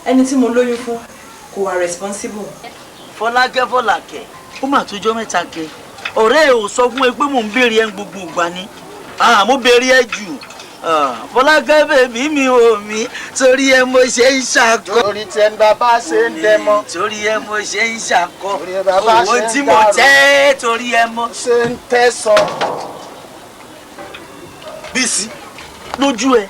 Ẹni tí mo lóyún fún kò wà responsible. Fọlákẹ́, Fọlákẹ́, ó mà tójọ́ mẹ́ta kẹ. Ọ̀rẹ́ ẹ ò sọ fún ẹ pé mò ń béèrè ẹ ń gbogbo ìgbà ni? Ah, mo béèrè ẹ jù. Ah, Fọlákẹ́ baby mi ò mi, torí ẹ mo ṣe ń ṣàkọ. Torí tí ẹni bàbá ṣe ń dẹmọ. Torí ẹ mo ṣe ń ṣàkọ. Torí ẹ bàbá Owó ṣe ń tí mo dàrú. tẹ́, torí ẹ mo. Ṣe ń tẹ̀sán. Bísí, lójú ẹ,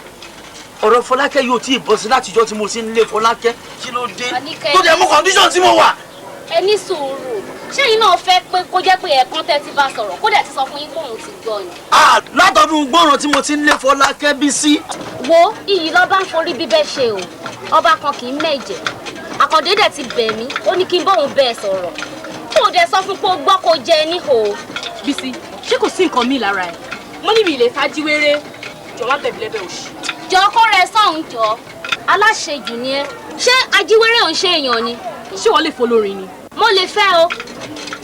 ọ̀rọ̀ Fọlákẹ́ yóò tí ì bọ́ sí látijọ́ tí mo ti ń lé Fọlákẹ́. Kí ló dé? Àníkẹ́. Tó dẹ̀ mú condition tí mo wà. Ẹ ní sùúrù. Ṣé yín náà fẹ́ pé kó jẹ́ pé ẹ̀ẹ̀kan tẹ́ ti bá sọ̀rọ̀, kó dẹ̀ ti sọ fún yín pé òun ti gbọ́ ni? Ah, látọdún gbọ́ràn tí mo ti ń lé Fọlákẹ́, Bísí. Wo, iyì lọ́ba ń forí bíbẹ́ ṣe o. Ọba kan kì í mẹ̀jẹ̀. Àkàndé dẹ̀ ti bẹ̀ mí, ó ní kí n bóun bẹ́ẹ̀ sọ̀rọ̀. Kó o dẹ̀ sọ fún pé o gbọ́, kó jẹ níhò. Bísí, ṣé kò sí nǹkan míì lára ẹ̀? Mo ní mi lè fájíwéré. Jọ, má bẹ̀bí lẹ́bẹ̀ òṣì. Jọ, kó rẹ sọ̀hún jọ. Aláṣejù ni ẹ. Ṣé ajíwéré ò ń ṣe èèyàn ni? Ṣé wọ́n lè folórin ni? Mo lè fẹ́ o.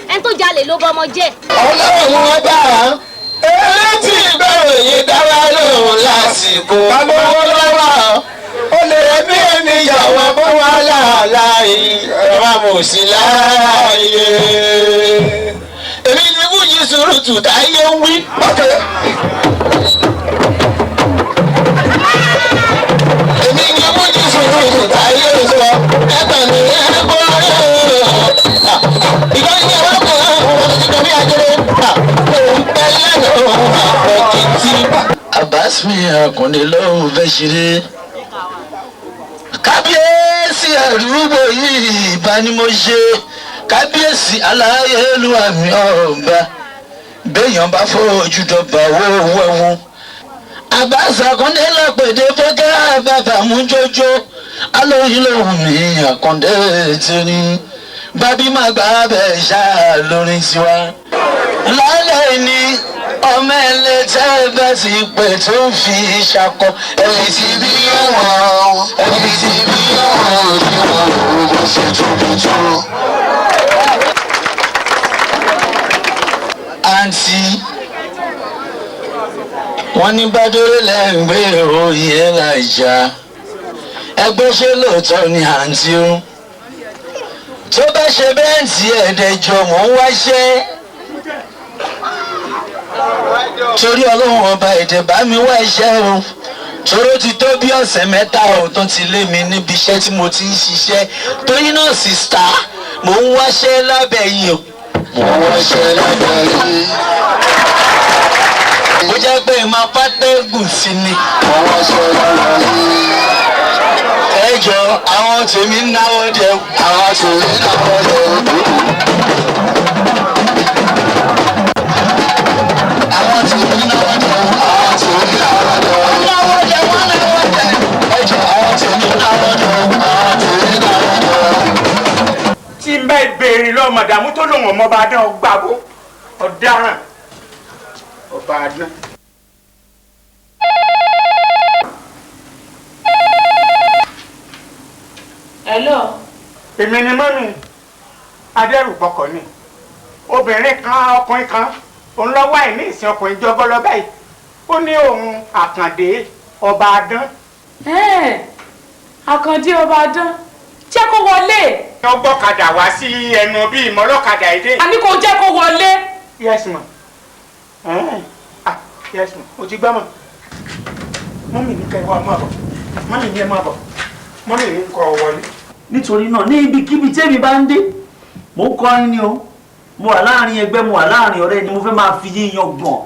Ẹni tó jalè ló bọmọ jẹ́. Ọlọ́run ọba elétí ìgbàròyìn dára lóhùn lásìkò lọ́wọ́ ó lè rẹ́bí ẹni yàwó bó wà láàláì ẹ̀rọ mò sí láàyè. Èmi ni Fújì Sùrùtù táyé ń wí. Èmi ni Fújì Sùrùtù táyé ń sọ ẹgbẹ́ mi ẹgbẹ́ ìgbà yìí àwọn ọkọ̀ àwọn ti kọ́ bí ajẹ́rẹ́ òun pẹ́ lẹ́nu àpò títí. Abbas mi Àkàndé lóhùn fẹ́ ṣeré. Kábíyèsí àdúgbò yìí, ìbá ni mo ṣe. Kábíyèsí aláyélúwà mi ọba. Béèyàn bá fojú dọ̀bà wó wẹ́wú. Abbas Àkàndé lápèdè fẹ́kẹ́ bàbá mú jójó. Alóyin lòun mi Àkàndé tí ní. Bábí má gbà bẹ́ẹ̀ ṣáà lórin tiwa. Lálẹ́ ní ọmọ ẹlẹ́tẹ́ bá ti pè tó ń fi ṣakọ. Ẹ̀yìn tí bí wọ́n, ẹ̀yìn tí bí wọ́n, bí wọ́n ò ṣe tóbi tó. Àǹtí, wọ́n ní bàdúrà lẹ́ǹgbẹ́ òye làjà. Ẹgbẹ́, ṣé lóòótọ́ ni, àǹtí o? Tó bá ṣe bẹ́ǹtì ẹ̀ẹ́dẹ̀jọ, mò ń wáṣẹ́ torí Ọlọ́run ọba èdè bá mi wá iṣẹ́ o. Toró ti tó bí ọ̀sẹ̀ 3 ò tó ti lé mi níbi iṣẹ́ tí mo ti ń ṣiṣẹ́. Torí náà, sister, mò ń wáṣẹ́ lábẹ́ yìí o. Mò ń wáṣẹ́ lábẹ́ yìí. Bó jẹ́ pé máa pátẹ́gùn sí ni. Mò ń wáṣẹ́ lábẹ́ yìí. Ẹ jọ, àwọn tèmi ń náwó jẹ, àwọn tèmi ń náwó jẹ. Àwọn tèmi ń náwó jẹ, àwọn tèmi ń náwó jẹ. Náwó jẹ, wọ́n náwó jẹ. Ẹ jọ, àwọn tèmi ń náwó jẹ, àwọn tèmi ń náwó jẹ. Tí n bá béèrè lọ màdàmú tó lòun ọmọ bá dán ọgbàbó ọ̀daràn ọba adán. Hello. Èmi ni mọ́mì adẹ́rùpọkọ̀ ni. Obìnrin kan, ọkùnrin kan, òun lọ́wọ́ àìní ìsìn ọkùnrin jọgọ́ lọ báyìí. Ó ní òun Àkàndé ọba adán. Àkàndé ọba adán, jẹ́ kó wọlé. Wọ́n gbọ́kadà wá sí ẹnu bíi ìmọ̀lọ́kadà èdè. A ní kó jẹ́ kó wọlé. Yes ma. Ah, yes ma, o ti gbọ́ mọ̀. Mọ́mì ní kẹ́ ẹ wá máa bọ̀. Mọ́mì ní ẹ máa bọ̀. Mọ́mì ní kọ́ ọ wọlé. Nítorí náà, ní ibikíbi tẹ́mi bá ń dé, mò ń kọrin ni o, mo wà láàrin ẹgbẹ́, mo wà láàrin ọ̀rẹ́ ni, mo fẹ́ máa fi yíyan gbọ̀n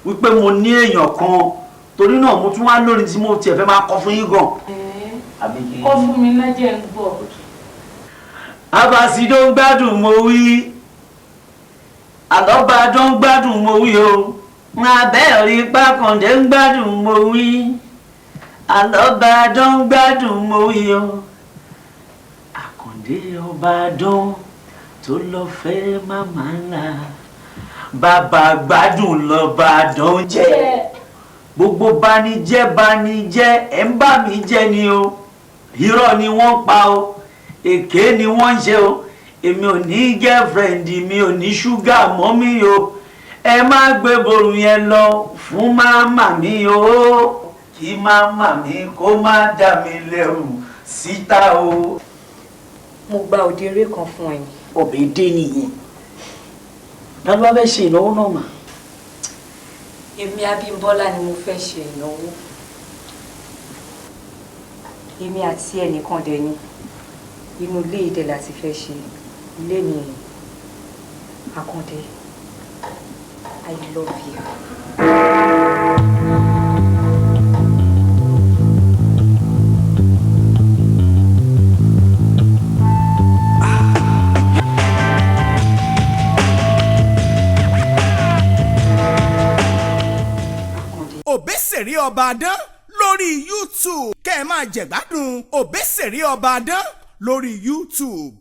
wípé mo ní èèyàn kan. Torí náà, mo tún wá lórin tí mo tiẹ̀ fẹ́ máa kọ fún yín gan. Kọ́ fún mi lẹ́jẹ̀ ń gbọ́. Abasi tó ń gbádùn mo wí, àlọ́ba tó ń gbádùn mo wí o. Abẹ́ rí pákàndé ń gbádùn mo wí, àlọ́ba tó ń gbádùn mo wí o. Àkàndé ọba dán tó lọ fẹ́ màmá ńlá, bàbá gbádùn lọ́ba dán jẹ́. Gbogbo banijẹ́ banijẹ́, ẹ̀ ń bà mí jẹ́ ni o. Irọ́ ni wọ́n pa o, èké ni wọ́n ń ṣe o. Èmi ò ní girlfriend, mi ò ní sugar mummy o. Ẹ má gbé borun yẹn lọ fún màmá mi o, kí màmá mi kó má dà mí lẹ́rù. Síta o. Mo gba òde eré kan fún ẹ ni. Ọbẹ̀ dé nìyẹn. Ta ló wá fẹ́ ṣe ìnáwó náà mà? Èmi Abímbọ́lá ni mo fẹ́ ṣe ìnáwó. Èmi àti ẹnìkan dẹ̀ ni. Inú ilé ìdẹ̀ la ti fẹ́ ṣe. Ilé mi Àkàndé. I love you. Òbésèré Ọba Adán lórí YouTube, kẹ́ ẹ máa jẹ̀gbádùn Òbésèré Ọba Adán lórí YouTube.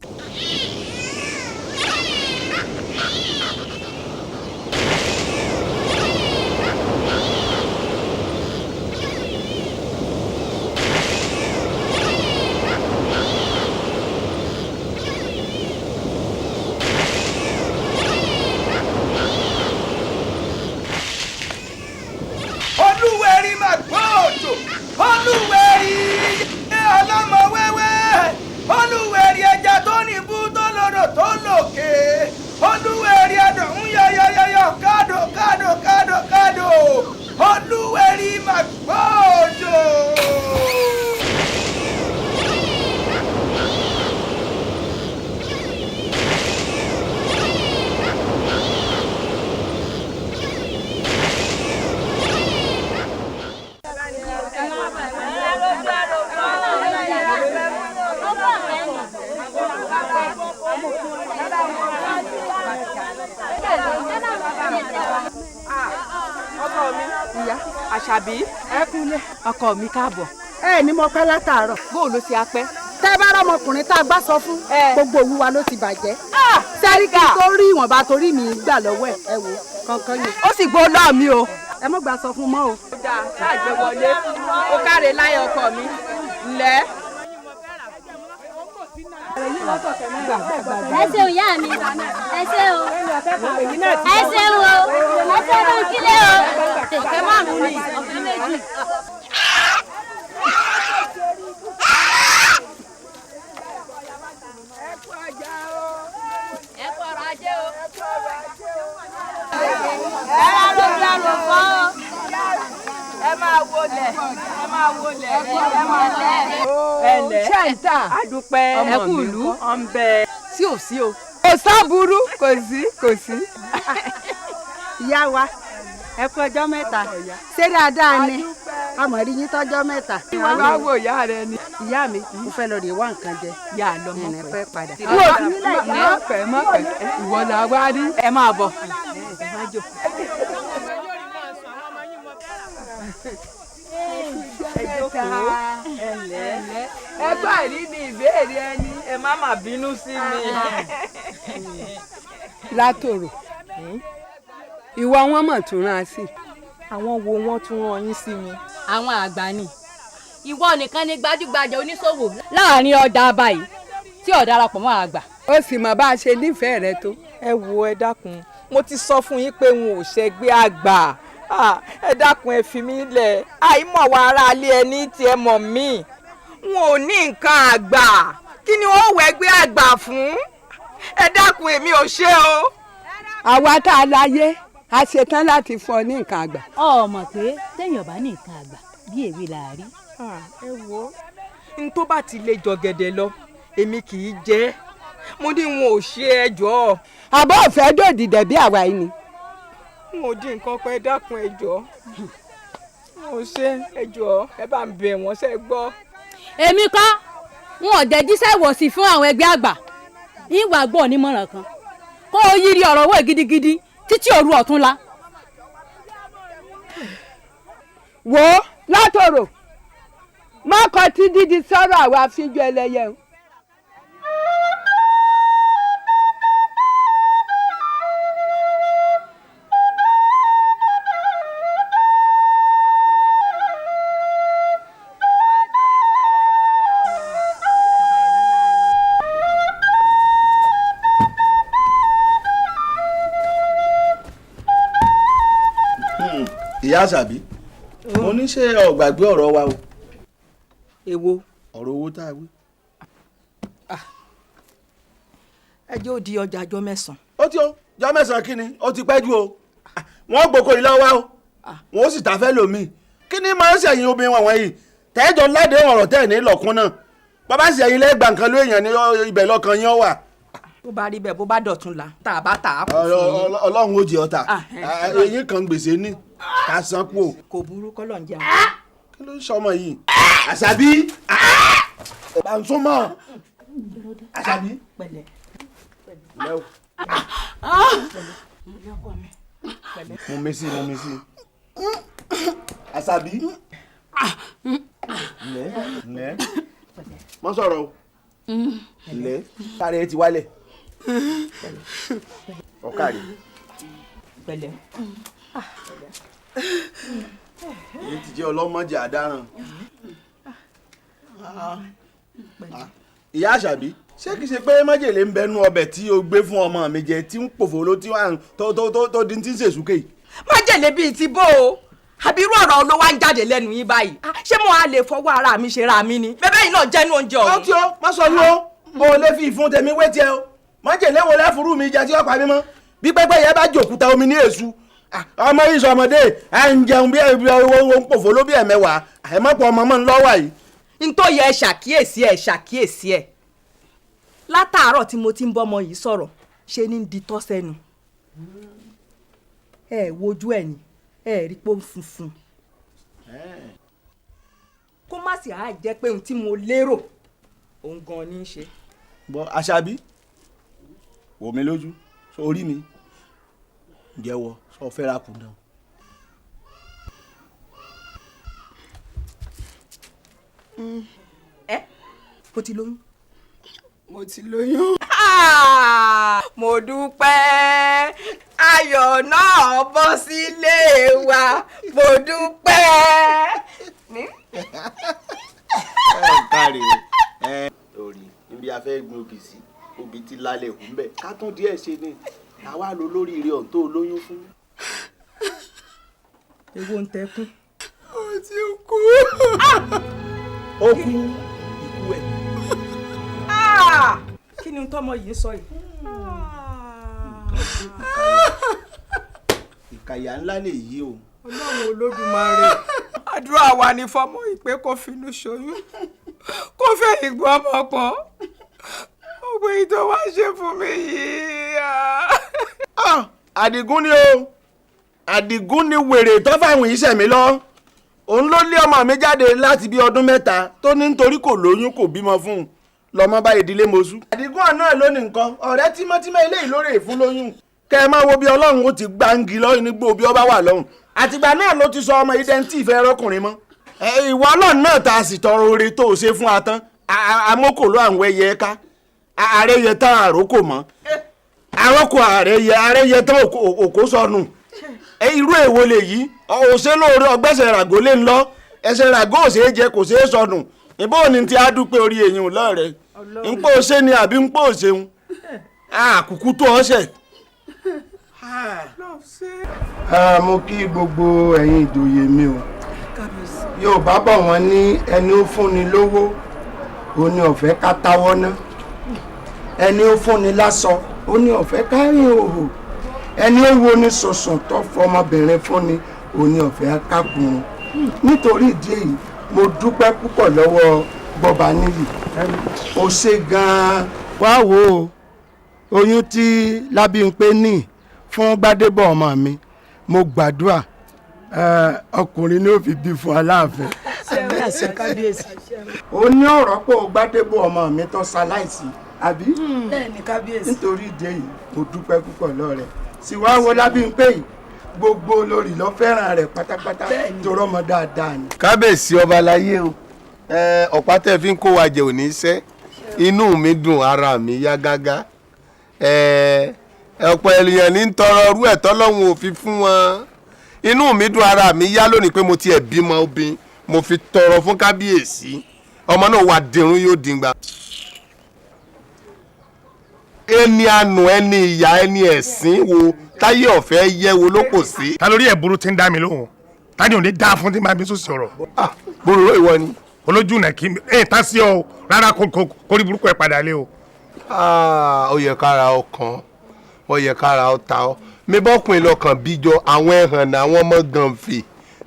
Olúwẹ̀rí máa gbọ́ òjò, olúwẹ̀rí ọlọ́mọ wẹ́wẹ́, olúwẹ̀rí ẹja tó ní ibú tó lọ́dọ̀ tó lòkè, olúwẹ̀rí ẹdọ̀ ń yọyọyọyọ kádò kádò kádò kádò, olúwẹ̀rí máa gbọ́ òjò. Ọkọ mi, ìyá Àṣàbí, ẹ kúnlẹ̀. Ọkọ mi káàbọ̀. Ẹ ní mo pẹ́ látàárọ̀. Bóò ló ṣe apẹ́? Tẹ́ bá rọmọkùnrin tá a gbá sọ fún, gbogbo òwú wa ló ti bàjẹ́. Sẹ́ríkì tó rí ìwọ̀nba torí mi gbà lọ́wọ́ ẹ̀, ẹ wò kankan yẹn. Ó sì gbó lọ́ọ̀ mi o. Ẹ mọ̀ gbà sọ fún mọ́ o. Ó dáa, ṣáà gbé wọlé. Ó káre láyé ọkọ mi. Ǹlẹ́. Ẹ ṣeun ìyá mi, ẹ ṣeun, ẹ ṣeun o, ẹ ṣeun bá ń kílé o. Ọ̀kẹ́ márùn-ún ni, ọ̀kẹ́ méjì. Ẹ kú ọrọ̀ ajé o. Ẹ rà lójú àrò fọ́ o. Ẹ máa wọlé, ẹ máa wọlé, ẹ máa lẹ. Ẹ lẹ. Ṣé ń tà? Adúpẹ́, ẹ kú ìlú, ọ̀ ń bẹ. Sí ò sí o. Kò sábúrú, kò sí, kò sí. Ìyá wa, ẹ kú ọjọ́ mẹ́ta. Ṣé dáadáa ni? A mọ̀ rí yín tọ́jọ́ mẹ́ta. Wá wo ìyá rẹ ni. Ìyá mi, mo fẹ́ lọ rè wá nǹkan jẹ. Yà á lọ mọ̀ Ìrìn pẹ́ padà. Mọ̀ pẹ́ mọ̀ pẹ́, ìwọ là wá rí. Ẹ máa bọ̀. Ẹ má jò. Ẹ jókòó. Ẹ lẹ́. Ẹ gbọ́ àrí ni ìbéèrè ẹni. Ẹ má má bínú sí mi. Látòrò, ìwọ wọn mọ̀ tún rán a sí. Àwọn wo wọ́n tún rán yín sí mi? Àwọn àgbà ni. Ìwọ nìkan ni gbajúgbajà oníṣòwò láàrin ọjà báyìí tí ò darapọ̀ mọ́ àgbà. Ó sì mọ̀ bá a ṣe nífẹ̀ẹ́ rẹ tó. Ẹ wo, ẹ dákun, mo ti sọ fún yín pé n ò ṣẹgbẹ́ àgbà. Ẹ dákun, ẹ fi mí lẹ̀. Àìmọ̀ wa aráalé ẹni tí ẹ mọ̀ mí. N ò ní nǹkan àgbà. Kí ni ó wẹ̀gbẹ́ àgbà fún? Ẹ dákun, èmi ò ṣe o. Àwa tá a láyé, a ṣetán láti fún ọ ní nǹkan àgbà. Ọ mọ̀ pé téèyàn bá ní nǹkan àgbà bí èwe là á rí. Ẹ wo, n tó bá ti lè jọ gẹ̀dẹ̀ lọ, èmi kì í jẹ. Mo ní n ò ṣe ẹ jọ̀ọ́. Àbọ̀ ọ̀fẹ́ dòdì dẹ̀bí àwa yìí ni. N ò dín nǹkan kan, ẹ dákun, ẹ jọ̀ọ́. N ò ṣe, ẹ jọ̀ọ́, ẹ bá ń bẹ̀ wọ́n, ṣe gbọ́. Èmi kọ́, n ò jẹ́ jíṣẹ́ ìwọ̀sí fún àwọn ẹgbẹ́ àgbà. Ìwà gbọ́ onímọ̀ràn kan. Kó o yiri ọ̀rọ̀ owó gidigidi títí òru ọ̀túnla. Wo látòrò, má kọ tí dídi sọ̀rọ̀ àwa àfijọ́ ẹlẹ́yẹ o. Ìyá Àṣàbí, mo ní ṣe ó gbàgbé ọ̀rọ̀ wa o. Èwo? Ọ̀rọ̀ owó tá a wí. Ẹ jẹ́ ó di ọjà ọjọ́ mẹ́sàn-án. Ó ti o, ọjọ́ mẹ́sàn-án kí ni? Ó ti pẹ́ jù o. Wọ́n gboko yìí lọ́wọ́ o, wọ́n ó sì ta fẹ́ lómi. Kí ni máa ń ṣẹ̀yìn obìnrin wọn wọ̀nyí tẹ́jọ́ ládé ọ̀rọ̀ tẹ́ ní lọ́kùn náà? Bàbá sì ẹ̀yin lẹ́gbàá nǹkan ló èèyàn ní ibẹ̀ lọ́kàn yín wà. Bó bá rí bẹ́ẹ̀, bó bá dọ̀tún la tá a bá tà á kù fún yín. Ọlọ́run ó jẹ ọ̀tà, eyín kan gbèsè ní ká san kú o. Kò burú, kọ́lọ̀ ń jẹun. Kí ló ń sọmọ yìí? Àṣàbí, bàǹsọ́mọ̀ Àṣàbí. Pẹ̀lẹ́. Mo mi sí, mo mi sí. Àṣàbí. Ǹlẹ́ ǹlẹ́, mọ sọ̀rọ̀ o. Ǹlẹ́, sáré ẹ ti wálẹ̀. Ọ̀kàrí. Pẹ̀lẹ́. Èyí ti jẹ́ ọlọ́mọdé àdáràn. Ìyá Àṣàbí, ṣé kìí ṣe pé májèlé ń bẹnu ọbẹ̀ tí o gbé fún ọmọ mi jẹ tí ń pòfòló tí wàá tó di ti ń ṣèṣúkè? Májèlé bíi ti bó o, àbí irú ọ̀rọ̀ olówó ń jáde lẹ́nu yín báyìí? Ṣé mo á lè fọwọ́ ara mi ṣe ra mi ni? Bẹ́ẹ̀ yìí náà jẹ́nu oúnjẹ ọ̀hún. Ó tí ó má sọ yún o, mo lè fi ìfun tèmi wé tiẹ̀ o. Májèlé wo lẹ́fùrú mi jẹ tí ó pa mí mọ́? Bí pẹ́pẹ́yẹ bá jòkúta omi ní èṣù, ọmọ yìí sọmọdé à ń jẹun bí owó ń pòfòló bí ẹ̀mẹ́wàá àìmọ́pọ̀ ọmọ mọ́ ń lọ́wọ́ yìí. N tó yẹ ẹ ṣàkíyèsí, ẹ ṣàkíyèsí ẹ látàárọ̀ tí mo ti ń bọ́mọ yìí sọ̀rọ̀, ṣe ní di tọ́ sẹ́nu. Ẹ wojú ẹ ní ẹ rí pé ó ń funfun, kó má sì á jẹ́ pé ohun tí mo lérò òun gan ni í ṣe. Bọ Àṣàbí, wò mí lójú, orí mi jẹ́wọ́ sọ fẹ́ra kù náà. Ẹ o ti lóyún. Mo ti lóyún. Mo dúpẹ́, ayọ̀ náà bọ́ sílé wa, mo dúpẹ́. Ẹ káre ẹ orí níbi a fẹ́ gbin obì sí, obì ti lálẹ́ òkú ń bẹ̀ ká tún díẹ̀ ṣe ni àwa lo lórí ire ọ̀hún tó lóyún fún. Èwo ń tẹkún. Ó ti kú. Ó kú ikú ẹ̀. Kí ni tọ́mọ yìí ń sọ yìí? Ìkàyà ńlá lè yí o. Ọlọ́run Olódùmarè. Àdúrà wa ni fọmọ ìpè kó finú ṣoyún, kó fẹ́ ìgbọ́ ọmọ pọ̀. Gbogbo èyí tó wá ṣe fún mi yìí. Àdìgún ni o, Àdìgún ni wèrè tó fáwọn iṣẹ́ mi lọ. Òun ló lé ọmọ mi jáde láti bí ọdún 3 tó ní nítorí kò lóyún kò bímọ fún un lọmọ bá ìdílé mọṣú. Àdìgún àná ló ní nǹkan ọ̀rẹ́ tímọ́tímọ́ eléyìí lórí ìfún lóyún. Kẹ́ ẹ máa wo bí Ọlọ́run ó ti gbáǹgì lọ́yìn nígbò bí ọba wà lọ́hùn. Àtìgbà náà ló ti sọ ọmọ ìdẹ́ntì ìfẹ́ rọ́kùnrin mọ́. Ìwọ Ọlọ́run náà ta sì tọrọ oore tó o ṣe fún atán. Amókòló àwọn ẹyẹ ká. Ààrẹ yẹ tán àrókò mọ́. Àròkò ààrẹ yẹ, ààrẹ yẹ tán òkó sọnù. Irú èwo lè yí? Òṣè lóore ọgbẹ́sẹ̀ ràgó lé ń lọ. Ẹsẹ̀ ràgó ò ṣeé jẹ, kò ṣeé sọnù. Ìbò ni ti á dúpẹ́ orí èyàn lọ́rẹ̀. Npò ṣe ni àbí npò ṣeun. Àkùkù tó ọṣẹ. Mo kí gbogbo ẹ̀yin ìjòyè mi o. Yorùbá bọ̀ wọ́n ní ẹni ó fúnni lówó, ó ní ọ̀fẹ́ ká táwọ́ ná. Ẹni ó fúnni láṣọ, ó ní ọ̀fẹ́ ká rìn òhò. Ẹni ó wo ni sọ̀sọ̀ tó fọmọbìnrin fúnni, ó ní ọ̀fẹ́ ká kùn. Nítorí ìdí èyí, mo dúpẹ́ púpọ̀ lọ́wọ́ Gbọ́baníyì. Ó ṣe gan-an. Wá wo oyún tí Lábímpé ní fún Gbádébọ̀ ọmọ mi, mo gbàdúrà ọkùnrin ni ó fi bí fún Aláàfin. Ó ní ọ̀rọ̀ pọ̀ Gbádébọ̀ ọmọ mi tó ṣaláìsí, àbí? Bẹ́ẹ̀ni kábíyèsí. Nítorí ìdí èyí, mo dúpẹ́ púpọ̀ lọ́rẹ̀. Sì wá wo Lábímpé yìí, gbogbo olórí ló fẹ́ràn rẹ̀ pátápátá, torọ́ ọmọ dáadáa ni. Kábíyèsí ọba láyé o, ọ̀pá tẹ́ fi ń kó wa jẹ òní iṣẹ́, inú mi dùn, ara mi yá gágá. Ọ̀pọ̀ ènìyàn ní ń tọrọ ọrú ẹ̀ tọ́lọ́hun ò fi fún wọn. Inú mi dùn, ara mi yá lónìí pé mo tiẹ̀ bímọ obìnrin, mo fi tọrọ fún kábíyèsí. Ọmọ náà wà dirun yóò dìgbà. Ẹni àánú, ẹni ìyá, ẹni ẹ̀sín wo táyé ọ̀fẹ́ yẹ wo ló kò sí. Ta lórí ẹ̀ burú tí ń dá mi lóhùn? Ta ni ò ní dá fún tí máa bí sùn sọ̀rọ̀? Bòròró ìwọ ni. Olójú nà kí ẹ ta sí ọ rárá, kórí burúkú ẹ padà lé o. Ó yẹ kára ọkàn, ó yẹ kára ọta ọ mi bọ́kùnrin lọ́kàn bíjọ àwọn ẹ̀hànnà, àwọn ọmọ gànfè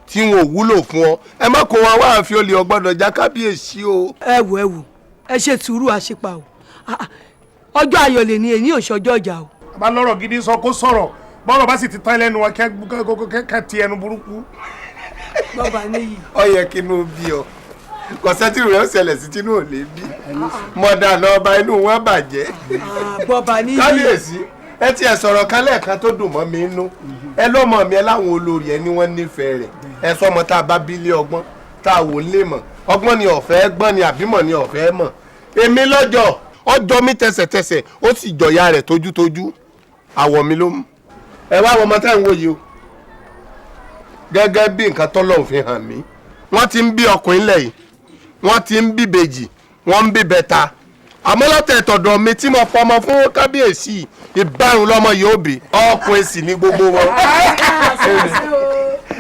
tí wọn ò wúlò fún ọ. Ẹ má kó wọn wá àfi olè ọgbọ́dọ̀ já kábíyèsí o. Ẹ wò, ẹ wò, ẹ ṣe sùúrù àṣepa o. Ọjọ́ ayọ̀ lè ní èyí, ò ṣọjọ́ ọjà o. Bá lọ́rọ̀ gidi sọ kó sọ̀rọ̀, bọ́rọ̀ bá sì ti tán lẹ́nu wọn kẹ́ ti ẹnu burúkú. Bọ́ba níyì. Ó yẹ kí inú bí ọ, kò sẹ́tì rẹ̀ ó ṣẹlẹ̀ sí tínú ò lè bí mọ̀dànà ọba, inú wọn bàjẹ́. Bọ́ba níyì. Kábíyèsí, ẹ tiẹ̀ sọ̀rọ̀ kan lẹ́ẹ̀kan tó dùn mọ́ mi inú. Ẹ lọ́mọ mi, ẹ láwọn olórí ẹ ní wọ́n nífẹ̀ẹ́ rẹ̀. Ẹ sọmọ tá a bá bílé ọgbọ́n tá a wò lè mọ̀, ọgbọ́n ni ọ̀fẹ́ gbọ́n ni àbímọ̀ ni ọ̀fẹ́ mọ̀. Èmi lọ́jọ́ ọjọ́ mi tẹsẹ̀tẹsẹ̀, ó sì jọ̀yà rẹ̀ tójútójú, àwọ̀ mi ló mú. Ẹ wá ọmọ tá à ń wò yìí o, gẹ́gẹ́ bí nǹkan tọ́lọ́run fi hàn mí, wọ́n ti ń bí ọkùnrin lẹ̀ yìí, wọ́n ti ń bí bèjì, wọ́n ń bí bẹ́ta, àmọ́ lọ́tẹ̀ tọ̀dọ̀ mi tí mo fọmọ fún kábíyèsí, ìbárun lọ́mọ yóò bí, ọkùnrin sì ní gbogbo wọn.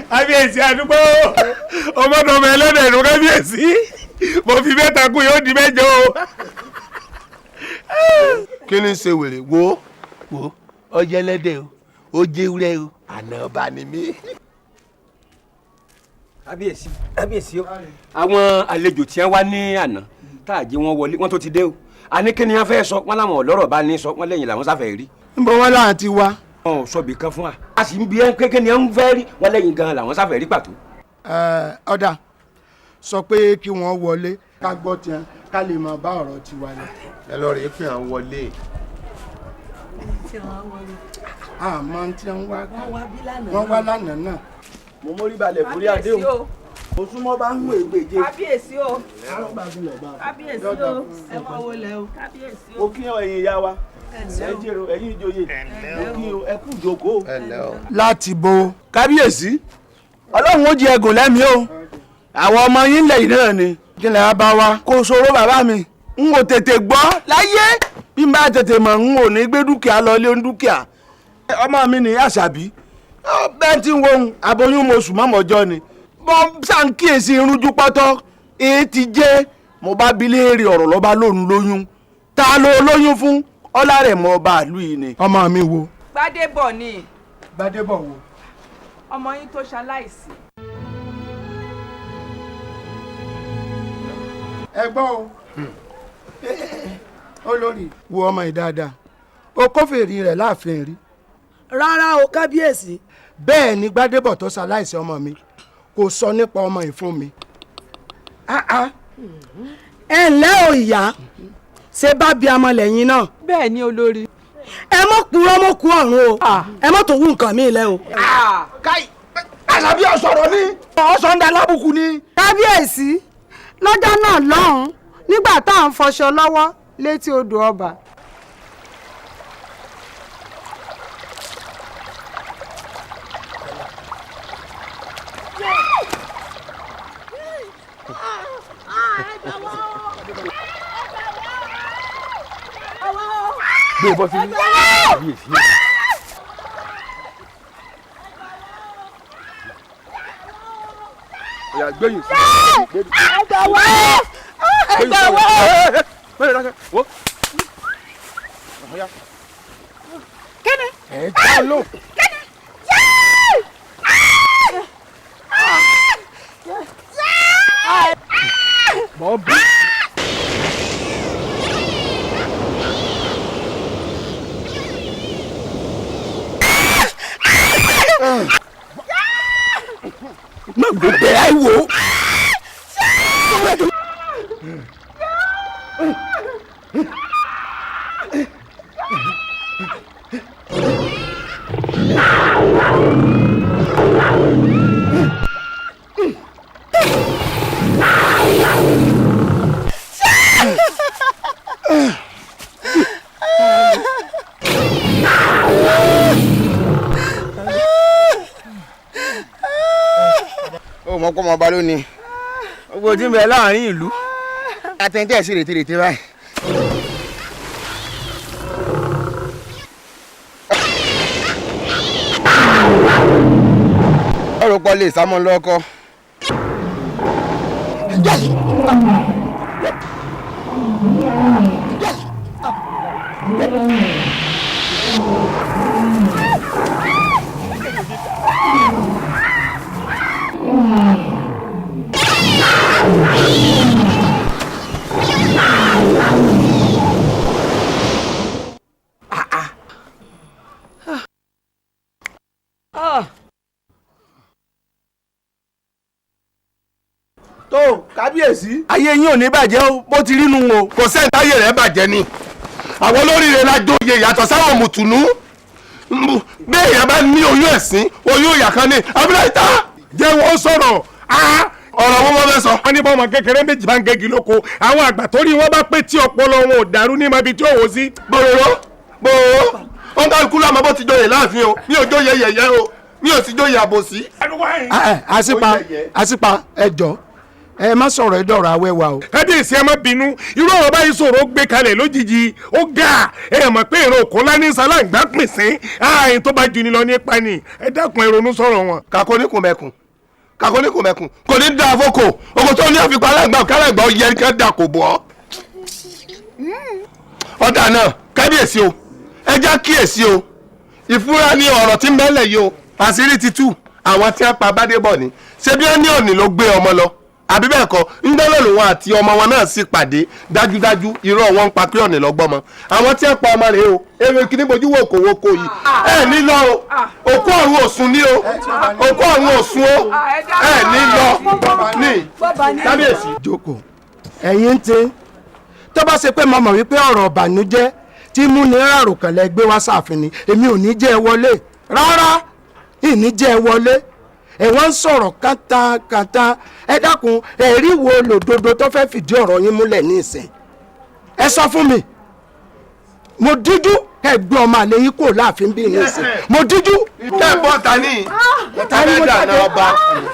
Kábíyèsí, àdúgbò ọmọdọmọ ẹlẹ́dẹ̀ ìlú, kábíyèsí, mo fi mẹ́ta kú, yóò di mẹ́jọ o. Kí ni ṣe wèrè wo wo? Ọjọ́ ẹlẹ́dẹ̀ o, ó jẹ́wúrẹ́ o, àná ọba ni mí. Kábíyèsí, kábíyèsí o, àwọn àlejò tí wọ́n wá ní àná tá a jí wọn wọlé, wọn tó ti dé o. Àní kí ni wọ́n fẹ́ sọ? Wọn làwọn ọlọ́rọ̀ bá ní sọ, wọn lẹ́yìn làwọn sáfẹ́ rí. Ń bọ wọn láwọn ti wá. Wọn ò sọbì kan fún wa, a sì ń bi ẹ pé kí ni wọ́n fẹ́ rí, wọn lẹ́yìn gan làwọn sáfẹ́ rí pàtó. Ọ̀dà, sọ pé kí wọ́n wọlé ká gbọ́ tiẹ̀, ká lè máa bá ọ̀rọ̀ tiwa lọ. Ẹ lọ rèé pé à ń wọlé. Àmọ́ tí wọ́n wá, wọ́n wá lánàá náà. Mo mórí balẹ̀ forí adé o, mo súnmọ́ bá ń hún ègbèje. Kábíyèsí o, kábíyèsí o, ẹ máa wọlé o, kábíyèsí o. Mo kí ọ, ẹ̀yin ìyá wa, ẹ jèrò, ẹ̀yin ìjòyè, mo kí o, ẹ kú ìjókòó. Láti bo. Kábíyèsí, ọlọ́run ó jẹ ẹgùn lẹ́mìí o, àwọn ọmọ yín lẹ́yìn náà ni. Kí lè bá wa. Kò ṣòro bàbá mi, n ò tètè gbọ́ láyé, bí n bá tètè mọ̀, n ò ní gbé dúkìá lọ ilé dúkìá. Ọmọ mi ní Àṣàbí bẹ́ẹ̀ tí ń wo ohun aboyún, mo sùn mọ́mọ́jọ́ ni bọ́n ṣàǹkíyèsí irújú pọ́tọ́ èyí ti jẹ́. Mo bá bi léèrè ọ̀rọ̀, lọ́ba lóun lóyún. Ta ló lóyún fún? Ọlárẹ̀ mọ ọba àlú yìí ni. Ọmọ mi wo. Gbádébọ̀ ni. Gbádébọ̀ wo. Ọmọ yín tó ṣaláìsí. Ẹ gbọ́ o, olórí, wo ọmọ yìí dáadáa, o kófìrí rẹ̀ láàfin rí. Rárá o, kábíyèsí. Bẹ́ẹ̀ ni Gbádébọ̀ tó ṣaláìsí ọmọ mi kò sọ nípa ọmọ yìí fún mi. Ẹ ǹlẹ́ o ìyá, ṣe bá bí amọ lẹ́yìn náà. Bẹ́ẹ̀ ni olórí. Ẹ mọ̀ purọ́ mọ̀ kú ọ̀run o, ẹ mọ̀ tó wú nǹkan mi lẹ́ o. Káì, Àṣàbí ọ̀sọ̀rọ̀ ni ọ̀sọ̀ ń da lábùkù ni. Kábíyèsí, lọ́jọ́ náà lọ́hùn-ún, nígbà tá à ń fọṣọ lọ́wọ́ létí odò ọba. Gbé bọ́ sí kábíyèsí. Ọ̀yà, gbẹ̀yìn sí. Ẹgbà wá! Ẹgbà wá! Mẹ́rin dákẹ́, wo. Kíni? Ẹ já lò. Kíni? Mọ̀ bí. Má gbogbo ẹ wò. Ó mọ kó mọ ọba lónìí, gbogbo tí ń bẹ láàrin ìlú àtẹ̀ntẹ̀ sí rètí rètí báyìí. Ọ̀rọ̀ pọ̀ lè sámọ́ lọ́kọ́. Tó kábíyèsí, ayé yín ò ní bàjẹ́ o, bó ti rí nu o. Kò sẹ́ni táyé rẹ̀ bàjẹ́ ni, àwọn olóríire la jóye yàtọ̀ sáwọn mùtùnú. Bí èèyàn bá ní oyún ẹ̀sín, oyún ìyà kan ní abúlé ìta. Jẹ́ wọ́n sọ̀rọ̀. Ọ̀rọ̀ wọn wọ́n fẹ́ sọ. Wọ́n ní bọ́mọ kékeré méjì bá ń gégi lóko, àwọn àgbà torí wọn bá pé tí ọpọlọ wọn ò dàrú ní mọbi tí ó wò sí. Bòròró bòròró, wọn kálukú lọ́mọ bó ti jóye láàfin o, mi ò jóye yẹ̀yẹ́ o, mi ò sì jóye àbòsí. Àṣìpa, àṣìpa, ẹ jọ̀ọ́, ẹ má sọ̀rọ̀ ẹ̀dọ̀rọ̀ awẹ́wà o. Kábíyèsí, ẹ má bínú, irú ọ̀rọ̀ báyìí sọ̀rọ̀ gbé kalẹ̀ lójijì, ó ga. Ẹ mọ̀ pé èrò òkú ńlá ní sálàǹgbá pín sí ààyè tó bá ju ni lọ nípa ni. Ẹ dákun, ẹ ronú sọ̀rọ̀ wọn. Kàkó ní kò mẹ́kùn, kàkó ní kò mẹ́kùn, kò ní dáa fókò oko tó ní àfikún aláǹgbá kálàǹgbá ó yẹ kí dà kò bọ́. Ọ̀dà náà, kábíyèsí o, ẹ já kíyèsí o, ìfúra ni ọ̀rọ̀ tí ń bẹ́lẹ̀ yìí o. Àṣírí ti tú, àwọn tí wọ́n pa Bádébọ̀ ni ṣé bí wọ́n ní òní ló gbé ọmọ lọ àbí bẹ́ẹ̀ kọ́, ńdọ́lọ́ lòun àti ọmọ wọn náà sì pàdé. Dájúdájú irọ́ wọn ń pa pé ọ̀nì lọ́gbọ́mọ àwọn tí wọ́n pa ọmọ rẹ̀ o. Ewé kíní bojú wò kò woko yìí, ẹ ní lọ o, òkú ọ̀run òsùn ní o, òkú ọ̀run òsùn o, ẹ ní lọ ní kábíyèsí. Jókòó, ẹ̀yin ń tẹ́ tó bá ṣe pé mo mọ̀ wípé ọ̀rọ̀ ìbànújẹ́ tí mú ní ràròkànlẹ̀ gbé wá sáàfin ni, èmi ò ní jẹ́ ẹ wọlé rárá, ìní jẹ́ ẹ wọlé. Ẹ wọ́n ń sọ̀rọ̀ kátàkátà. Ẹ dákun, ẹ̀rí wo lòdodo tó fẹ́ fìdí ọ̀rọ̀ yín múlẹ̀ ní ìsìn? Ẹ sọ fún mi. Mo díjú ẹ gbé ọmọ àlè yín kúrò láàfin bí ní ìsìn, mo díjú. Ẹ bọ́ ta ní ẹ fẹ́ di àná ọba,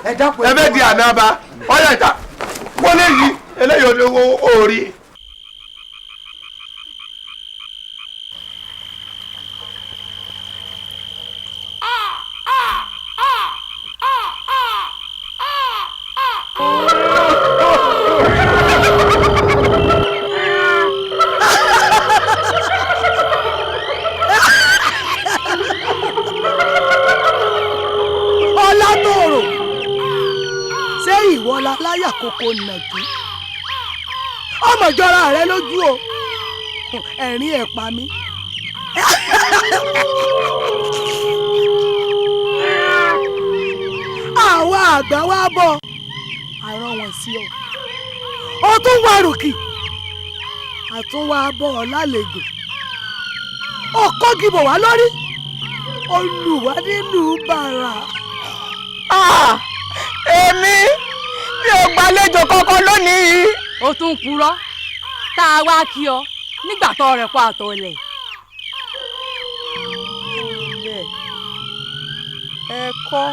ẹ fẹ́ di àná ọba, ọ̀yà ìta wọ́n lè yí eléyìí orí. Ọlátòrò, ṣé ìwọ la láyà kókó nàgí? Ọmọ ìjọra rẹ lójú o, ẹ̀rín ẹ̀ pa mí. Àwọn àgbà wa bọ̀, àrán wọn sí ọ, ó tún wá rùkì, àtúnwá bọ̀ ọ lálejò, ó kọ́gìbò wá lórí, olùwà nínú bàrà. Èmi mi ò gbàlejò kankan lónìí. Ó tún purọ́, tá a wá kí ọ nígbà tó rẹ̀ pa àtọ̀lẹ̀. Ẹ̀kọ́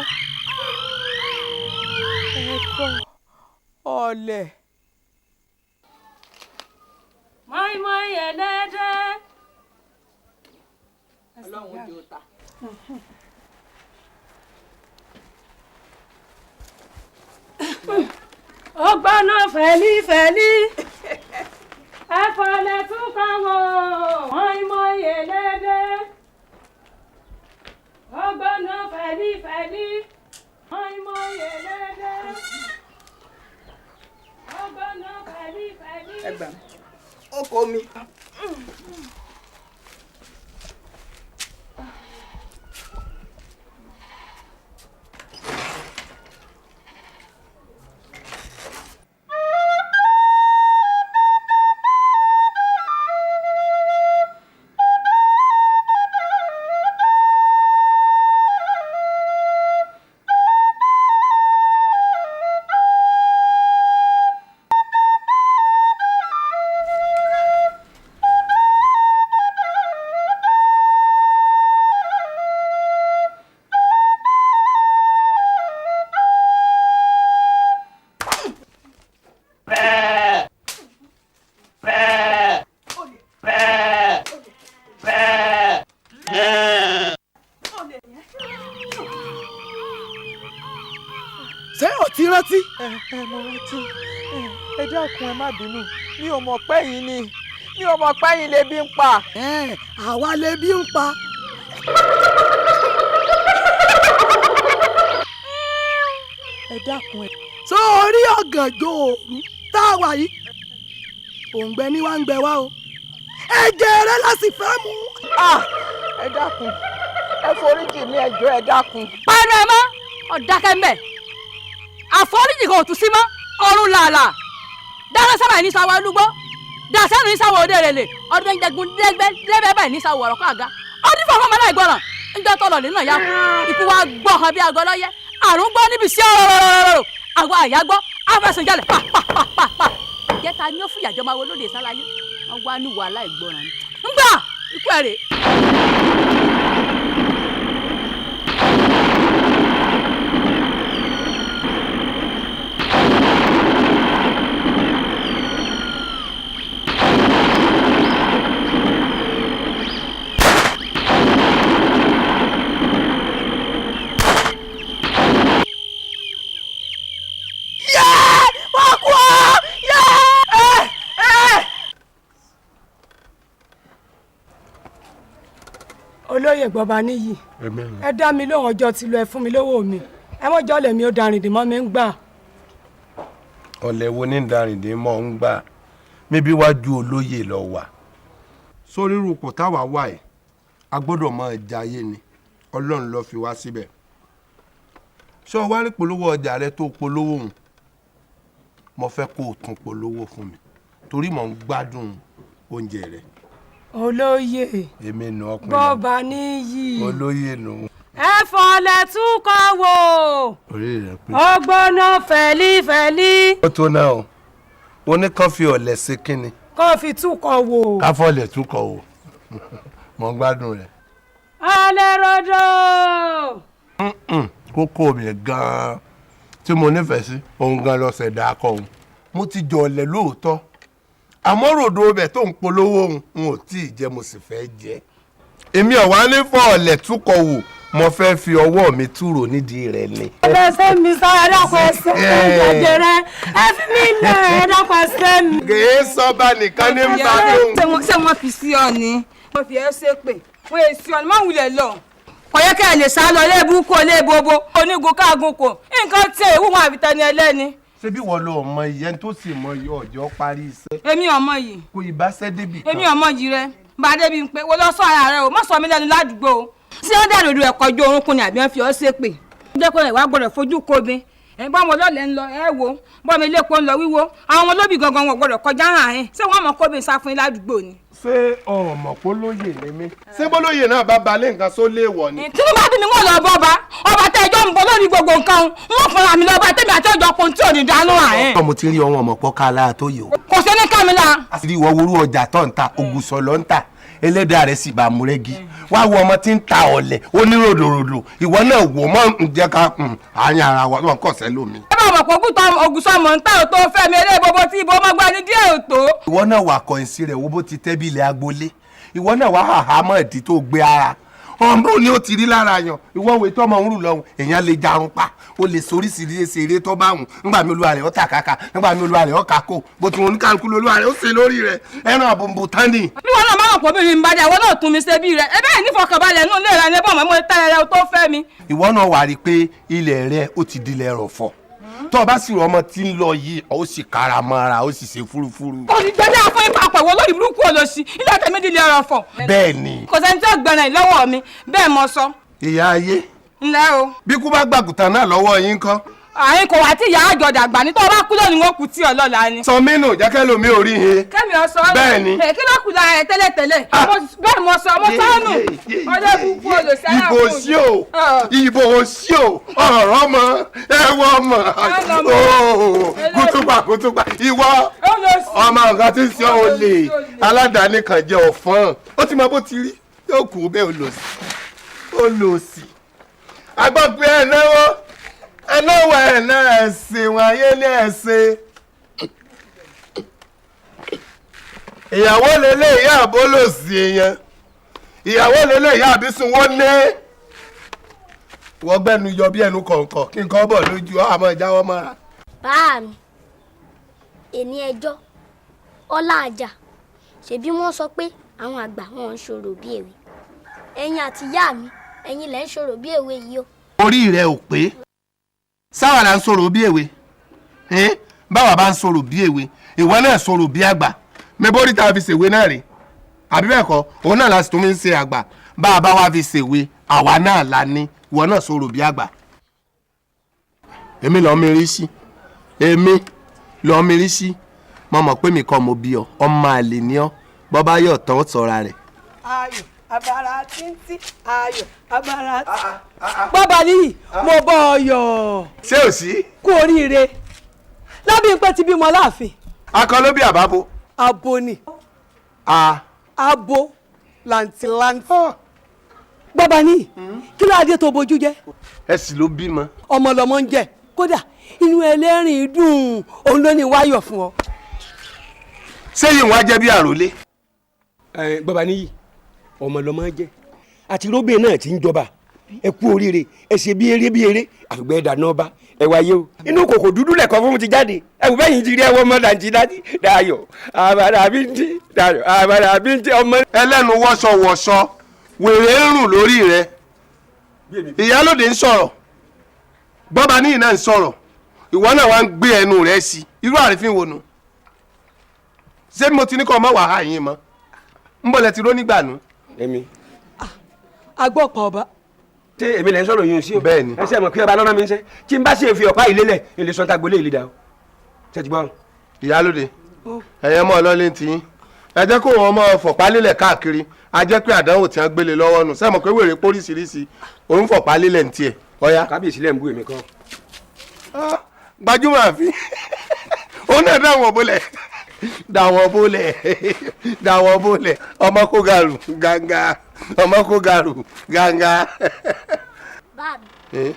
ẹ̀kọ́ ọ̀lẹ̀. Mọ́ínmọ́ín ẹlẹ́dẹ́. Ọlọ́run jẹ́ òta. Ó gbóná fẹ̀lífẹ̀lí, ẹ̀fọ́lẹ̀ tún kàn wọ́n, mọ́ínmọ́ín ẹlẹ́dẹ́. Ó gbóná fẹ̀lífẹ̀lí, mọ́ínmọ́ín ẹlẹ́dẹ́. Ó gbóná fẹ̀lífẹ̀lí. Ẹ gbà mí, ó kó mi. rántí. Ẹ mo rántí. Ẹ dákun, ẹ má bínú, mi ò mọ̀ pé yín ni, mi ò mọ̀ pé yín lebi ń pa. Àwa lebi ń pa. Ẹ dákun ẹ. Sórí ọ̀gànjọ́ òru tá a wà yìí, òǹgbẹ ni wá ń gbẹ wá o, ẹ̀jẹ̀ rẹ la sì fẹ́ mu. Ẹ dákun, ẹ foríjì mi, ẹ jọ̀ọ́, ẹ dákun. Pẹ́ẹ́nu ẹ mọ́, ọ̀dákẹ́ ń bẹ̀, àforíjì kan ò tún sí mọ́. Ọ̀run làlà dáná sábà ní sáwọ́ olúgbó, dàsánù ní sáwọ́ òde rèlè, ọdún jẹgun lẹ́gbẹ́ lẹ́bẹ̀ẹ́ báyìí ní sáwọ́ ọ̀rọ̀ kọ́ àga ọdún fún ọmọ aláìgbọràn ńjọ́ tọ̀lọ̀ nínú ìyá ikú wa gbọ́ hàn bí aago lọ́yẹ́, àrùn gbọ́ níbi sí ọ̀rọ̀rọ̀rọ̀rọ̀ àwọn àyà gbọ́ afẹsẹ̀jalè pa pa pa pa pa. Ìjẹta ni ó fìyàjọ máa wo lóde sáláyé wọn wá ní wàhálà ìgbọràn ni ńgbà ikú ẹ̀ rè. Olóyè Gbọ́baníyì, ẹ dá mi lóhùn, ọjọ́ ti lọ, ẹ fún mi lówó mi, ẹ mọ́jọ́ lèmi ó darìndín mọ́ mi ń gbà. Ọ̀lẹ́ wo ní darìndín mọ́ ń gbà? Níbi wájú olóyè lọ wà. Sórí rúpò táwa wà yìí, a gbọ́dọ̀ máa jayé ni, Ọlọ́run ló fi wá síbẹ̀. Ṣé o wá rí polówó ọjà rẹ tó polówó òun? Mo fẹ́ kó o tún polówó fún mi torí mò ń gbádùn oúnjẹ rẹ. Olóyè Èmi nù ọkùnrin. Gbọ́baníyì. Olóyè nù. Ẹ fọlẹ̀ túkọ̀ wò. Orí rẹ pé. Ó gbóná fẹ̀lífẹ̀lí. Ó tó náà o, oníkan fi ọ̀lẹ̀ ṣe kínni. Kó fi túkọ̀ wò. Ká fọlẹ̀ túkọ̀ wò, mò ń gbádùn rẹ. Alẹ́ rodo. Kókó mi gan-an tí mo nífẹ̀ẹ́ sí òun gan lọ́sẹ̀ dáa kọ́ òun. Mo ti jọ ọ̀lẹ̀ lóòótọ́, àmọ́ ròdo ọbẹ̀ tó ń polówó òun n ò tí ì jẹ, mo sì fẹ́ jẹ. Èmi ọ̀wá ní fọ́ ọ̀lẹ̀ túkọ̀ wò, mo fẹ́ fi ọwọ́ mi túrò nídìí rẹ̀ ni. Ẹsẹ̀ mi sára, ẹ dákun, ẹsẹ̀ mi jẹjẹrẹ, ẹ fi mí lẹ̀, ẹ dákun, ẹsẹ̀ mi. Kèé sọba nìkan ní bá lóhùn. Ṣé wọ́n fi sí ọ ni? Wọ́n fi ẹ́ ṣépè, wọ́n èsì ọ ni, má wulẹ̀ lọ. Kò yẹ kẹ́ ẹ lè sá lọ ilé burúkú, ilé bobo, onígun káàgùn kò nǹkan tí èèwù wọn àfi tẹni ẹlẹ́ni. Ṣé bí wọ́n lọ mọ ìyẹn tó sì mọ iye ọjọ́ parí iṣẹ́. Èmi ọmọ yìí. Kò ìbáṣẹ́ débi kan. Èmi ọmọ yìí rẹ bá débi pé wọ́n lọ sọ ara rẹ o, má sọ mí lẹ́nu ládùúgbò o. Ṣé wọ́n dàrú ìlú ẹ̀kọ́ ju orúnkún ni àbí wọ́n fi ọ́ ṣépè? Jẹ́ pé ìwà gbọ́dọ̀ fojú ko mi. Ẹ̀ bá wọn lọ́lẹ̀ ń lọ, ẹ wo bọ́ mi lépo ń lọ wíwo, àwọn ọmọ olóbì gangan wọn gbọ́dọ̀ kọjá hàn ẹ́. Ṣé wọ́n mọ̀ kó mi sá fún yín ládùúgbò ni? Ṣé ọmọ polóyè ni mí? Ṣé bólóyè náà bá balẹ̀ nǹkan só léèwọ̀ ni? Tí wọ́n bá bí mi, wọ́n lọ bọ́ ọba ọba tẹ́ ẹjọ́ ń bọ lórí gbogbo nǹkan, wọ́n fúnra mi lọ́ba tẹ́mi àti ọjọ́ kun tí ò ní dánú àárín. Mo ti rí ọmọ ọmọ pọ́ ká tó yìí o. Kò sí ní kámílà. Àṣírí ìwọ worú ọjà tó ń ta ògùsọ̀ ló ń ta, ẹlẹ́dàá rẹ̀ sì bá mú rẹ́gí. Wá wo ọmọ tí ń ta ọ̀lẹ̀ oníròdòròdò, ìwọ náà wò mọ́ ń jẹ́ ká àárín ara wa wọn kọ̀ sẹ́ lómi. Ẹ bá mọ̀ pé ògùsọ̀ mọ̀ ń tà ò tó fẹ́ mi eré bobo tí ibo mọ́ gbani díẹ̀ ò tó. Ìwọ náà wà kọ̀yìn sí rẹ̀ wo bó ti tẹ́ bí ilẹ̀ agboolé, ìwọ náà wà hàhà mọ́ ìdí tó gbé ara ọmọ ni ó ti rí lára yan. Ìwọ wo ètò ọmọ òun rù lọ́hùn, èèyàn lè jarun pa, ó lè soríṣiríṣi eré tó bá wùn. Nígbà mi olúwa rẹ̀ ó tàkàkà, nígbà mi olúwa rẹ̀ ó kàkó, bó ti wọn oníkàlùkù lolúwa rẹ̀ ó ṣe lórí rẹ̀ ẹran àbùnbùn tán ni. Bí wọn náà máa ń pọ̀ bí mi ń bá dé, àwọn náà tún mi ṣe bí rẹ̀, ẹ bẹ́ẹ̀ nífọ̀kànbalẹ̀ nù lè ra ní ẹbọ̀n mọ́ tẹ́lẹ̀ tó fẹ́ mi. Ìwọ náà wà rí i pé ilẹ̀ rẹ̀ ó ti dilẹ̀ rọ̀fọ̀, tó o bá sì rọ ọmọ tí ń lọ yìí, ó sì kára mọ́ra, ó sì ṣe fúrufúru. Kò ní gbẹ́dẹ́ fún ipa pẹ̀wọ́ lórí burúkú olóṣì, ilé tẹ̀mí di ilé ọ̀rọ̀ fọ̀. Bẹ́ẹ̀ ni. Kò sẹ́ni tí ó gbẹ̀rẹ̀ lọ́wọ́ mi, bẹ́ẹ̀ mo sọ. Ìyá ayé. Ńlẹ́ o. Bí kú bá gbàgùtàn náà lọ́wọ́ yín kọ́. Àyìn kò wá tí ìyá àjọ dàgbà ní tó bá kú lónìí, wọn kù tí ọlọ́la ni. Sọ mí nù, jẹ́kẹ́ lomi ò rí he. Kẹ́mi ọ sọ. Bẹ́ẹ̀ ni. Kí ló kù lára ẹ tẹ́lẹ̀tẹ́lẹ̀? Bẹ́ẹ̀ mo sọ, mo sọ nù. Ọlọ́bùkún olùsẹ́. Ìbò sí o, ìbò sí o, ọ̀rọ̀ mọ, ẹ̀wọ̀ mọ̀, kútùpà kútùpà, ìwọ ọmọ nǹkan tí ń ṣe olè aládàáni kan jẹ́ ọ̀fọ́n, ó ti mọ bó ti rí, yóò kú bẹ́ẹ̀ olòsì, olòsì. Agbọ́pẹ́ ẹ̀ náwó ẹnáwó ẹ̀ náà ẹ̀sìn wáyé ní ẹ̀sìn. Ìyàwó lélẹ̀ ìyá àbólòsì èèyàn, ìyàwó lélẹ̀ ìyá àbísùn wọ́n lé. Wọ́n gbẹ́nu yọ bí ẹnu kọ̀ọ̀kan kí nǹkan bọ̀ lójú àmọ́ ìjáwọ́ mọ́ra. Báà mi, èní ẹjọ́ ọlá àjà, ṣebí wọ́n sọ pé àwọn àgbà wọn ń ṣòro bí èwe. Ẹ̀yin àti ìyá mi, ẹ̀yin lẹ ń ṣòro bí èwe yìí o. Orí rẹ ò pé. Sáwà là ń sọ̀rọ̀ bí èwe. Báwa bá ń sọ̀rọ̀ bí èwe, ìwọ náà sọ̀rọ̀ bí àgbà. Mẹbórí tá a fi ṣèwé náà rè, àbí bẹ́ẹ̀ kọ́? Òun náà la sì tún fi ń ṣe àgbà. Bá a bá wa fi ṣèwé, àwa náà la ní. Ìwọ náà sọ̀rọ̀ bí àgbà. Èmi lọ́ọ́ mi rí sí, èmi lọ́ọ́ mi rí sí. Mo mọ̀ pé mi kọ́ mo bí ọ, ọmọ àlè ni ọ. Bọ́ bá yọ̀ tán, ó sọ̀ra rẹ̀. Ayọ̀ abara títí, ayọ̀ abara títí. Bọ́ba níyì, mo bọ́ ọ yọ̀. Ṣé ò sí? Kú oríire. Lábímpé ti bímọ láàfin. Akọ ló bí àbábo? Abo ni. A. Abo làǹtìlanti. Bọ́ba níyì, kí ló adé tó bojú jẹ́? Ẹ sì ló bímọ. Ọmọ lọmọ ń jẹ, kódà inú ẹlẹ́rìn dùn, òun ló ní wáyọ̀ fún ọ. Ṣé yìí wọ́n á jẹ́ bí àròlé? Ẹ bàbá níyì, ọmọ lọmọ jẹ, àti róbè náà ti ń jọba. Ẹ kú oríire, ẹ ṣe bí eré bí eré, àfìgbẹ́ ẹ̀dà náà bá ẹ wáyé o. Inú kòkò dúdú lẹ̀kọ́ fún ti jáde. Ẹ wò bẹ́yìn ti rí ẹwọ́ ọmọ dàǹtí dájí dayọ̀ àbàdà bíntì dayọ̀ àbàdà bíntì ọmọ. Ẹlẹ́nu wọ́ṣọwọ́ṣọ, wèrè ń rùn lórí rẹ. Ìyálòde ń sọ̀rọ̀, bọ́ba níyì náà ń sọ̀rọ̀, ìwọ náà wá ń gbé ẹnu rẹ sí. Irú àrífín wo nu? Ṣé mo ti ní kọ́ ọmọ wàhálà yín mọ́? Ń bọ̀ lẹ ti ró nígbà nu. Èmi. Agbọ́pọ̀ ọba. Ṣé èmi lẹ ń sọ̀rọ̀ yín sí o? Bẹ́ẹ̀ni. Ẹ ṣe mọ̀ pé ọba lọ́nà mi ń ṣe. Tí n bá ṣe fi ọ̀pá ìlélẹ̀, ilé sọ́ńtà gbolé ìlú dà o. Ṣé ti gbọ́? Ìyálóde, ẹ̀yẹ mọ́ ọlọ́lé ti yín. Ẹ jẹ́ kó wọn máa fọ̀pá lélẹ̀ káàkiri. A jẹ́ pé àdánwò tí wọ́n gbélé lọ́wọ́ nù. Ṣé mọ̀ pé wèrè póríṣiríṣi, òun fọ̀pá lélẹ̀ ń tiẹ̀. Ọ̀ya. Kábíyèsí lẹ̀ ń bú èmi kan. Gbajúmọ̀ àfi. Òun náà dáwọn bólẹ̀. Dàwọ̀ bólẹ̀, dàwọ̀ bólẹ̀. Ọmọ kó gàrú gàngà, ọmọ kó gàrú gàngà. Báà mi,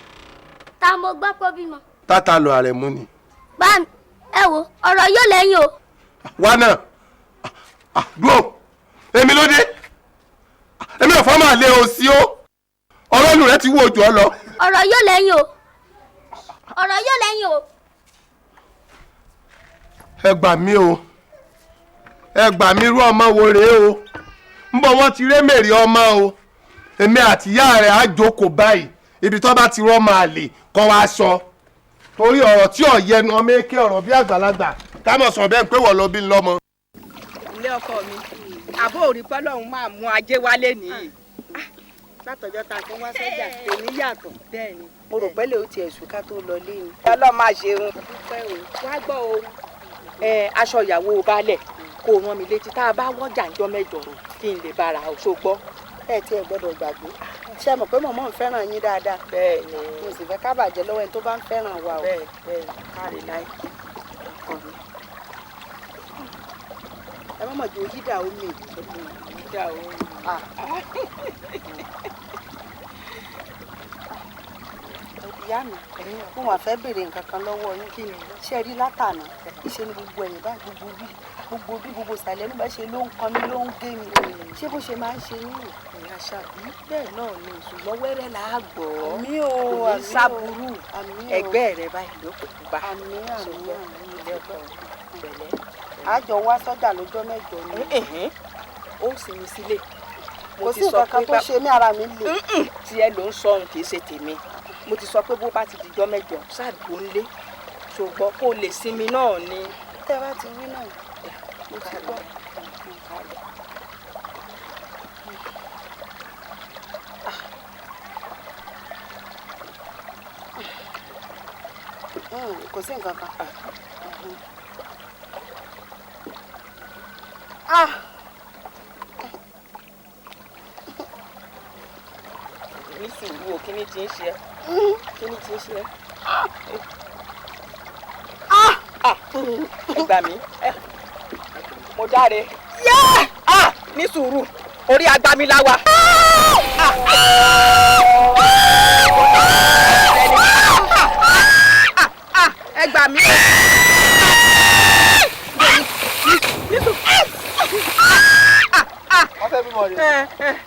ta mo gbọ́ pé ó bímọ? Tata lọ ààrẹ mú ni. Báà mi, ẹ wo ọ̀rọ̀ yóò lẹ́yìn o. Wá náà, dúró, èmi ló dé. Èmi ò fọ́ máa lé o sí o. Ọ̀rọ̀ inú rẹ ti wú ojú ọ lọ. Ọ̀rọ̀ yóò lẹ́yìn o. Ọ̀rọ̀ yóò lẹ́yìn o. Ẹ gbà mí o, ẹ gbà mí, irú ọmọ wo rèé o? Ń bọ̀ wọ́n ti ré mèrè ọmọ o. Èmi àti ìyá rẹ̀ á jókòó báyìí, ibi tó bá ti rọ́ máa lè kọ́ wa sọ. Torí ọ̀rọ̀ tí ò yẹnu ọmọ èké, ọ̀rọ̀ bí àgbàlagbà ká mọ̀ sọ bẹ́ẹ̀ pé wọ́n lọ bí ń lọ́mọ. Ilé ọkọ mi, àbó òrí pọ́lọ́hún máa mú ajé wálé nìyí. Látọjọ́ ta kó wá sọ́jà, tèmi yàtọ̀. Bẹ́ẹ̀ni. Mo rò pẹ́lẹ́ ó tiẹ̀ sùn ká tó lọ lé ni. Ọlọ́run máa ṣeun. Wá gbọ́ o, aṣọ ìyàwó baálẹ̀ kó rán mi létí tá a bá wọ́jà ńjọ́ mẹ́jọ kí n lè bára o, ṣó gbọ́. Ẹ tí ẹ gbọ́dọ̀ gbàgbé. Ṣé mọ̀ pé mọ̀mọ́ ń fẹ́ràn yín dáadáa? Bẹ́ẹ̀ni. Mo sì fẹ́ ká bàjẹ́ lọ́wọ́ ẹni tó bá ń fẹ́ràn wa o. Bẹ́ẹ̀ bẹ́ẹ̀, káre láì. Ẹ má mọ̀ ju yídà omi. Yídà omi. Ìyá mi, mo wà fẹ́ béèrè nǹkan kan lọ́wọ́ yín. Kí ni? Ṣé ẹ rí látàná? Ìṣe ni gbogbo ẹ̀yìn báyìí, gbogbo bí gbogbo ìsàlẹ̀ ló bá ṣe ló ń kan mí, ló ń gé mi. Ṣé bó ṣe máa ń ṣe yín? Ìyá Ṣàbí, bẹ́ẹ̀ náà ni, ṣùgbọ́n wẹ́rẹ́ là á gbọ́. Àmì o, kò ní sábúrú. Àmì o. Ẹgbẹ́ rẹ báyìí ló kò kú bá. Àmì, àmì, àmì. Ilé ọkọ pẹ̀lẹ́. Àjọ wá sọ́jà lọ́jọ́ mẹ́jọ ni. Ó sì ní sílé. Kò sí nǹkan kan tó ṣe mí, ara mi le. Tiẹ̀ ló ń sọ ohun, kì í ṣe tèmi. Mo ti sọ pé bó bá ti dijọ́ mẹ́jọ ṣáàdùn ńlé, ṣùgbọ́n kó lè sinmi náà ni. Tẹ́ bá ti wí náà, mo ti gbọ́. Kò sí nǹkan kan. Ní sùúrù o, kí ni ti ń ṣe ẹ́? Kí ni ti ń ṣe ẹ́? Ẹ gbà mí, mo dáre. Ní sùúrù, orí agbamiláwa. Ẹ gbà mí. Wọ́n fẹ́ bímọ rẹ̀,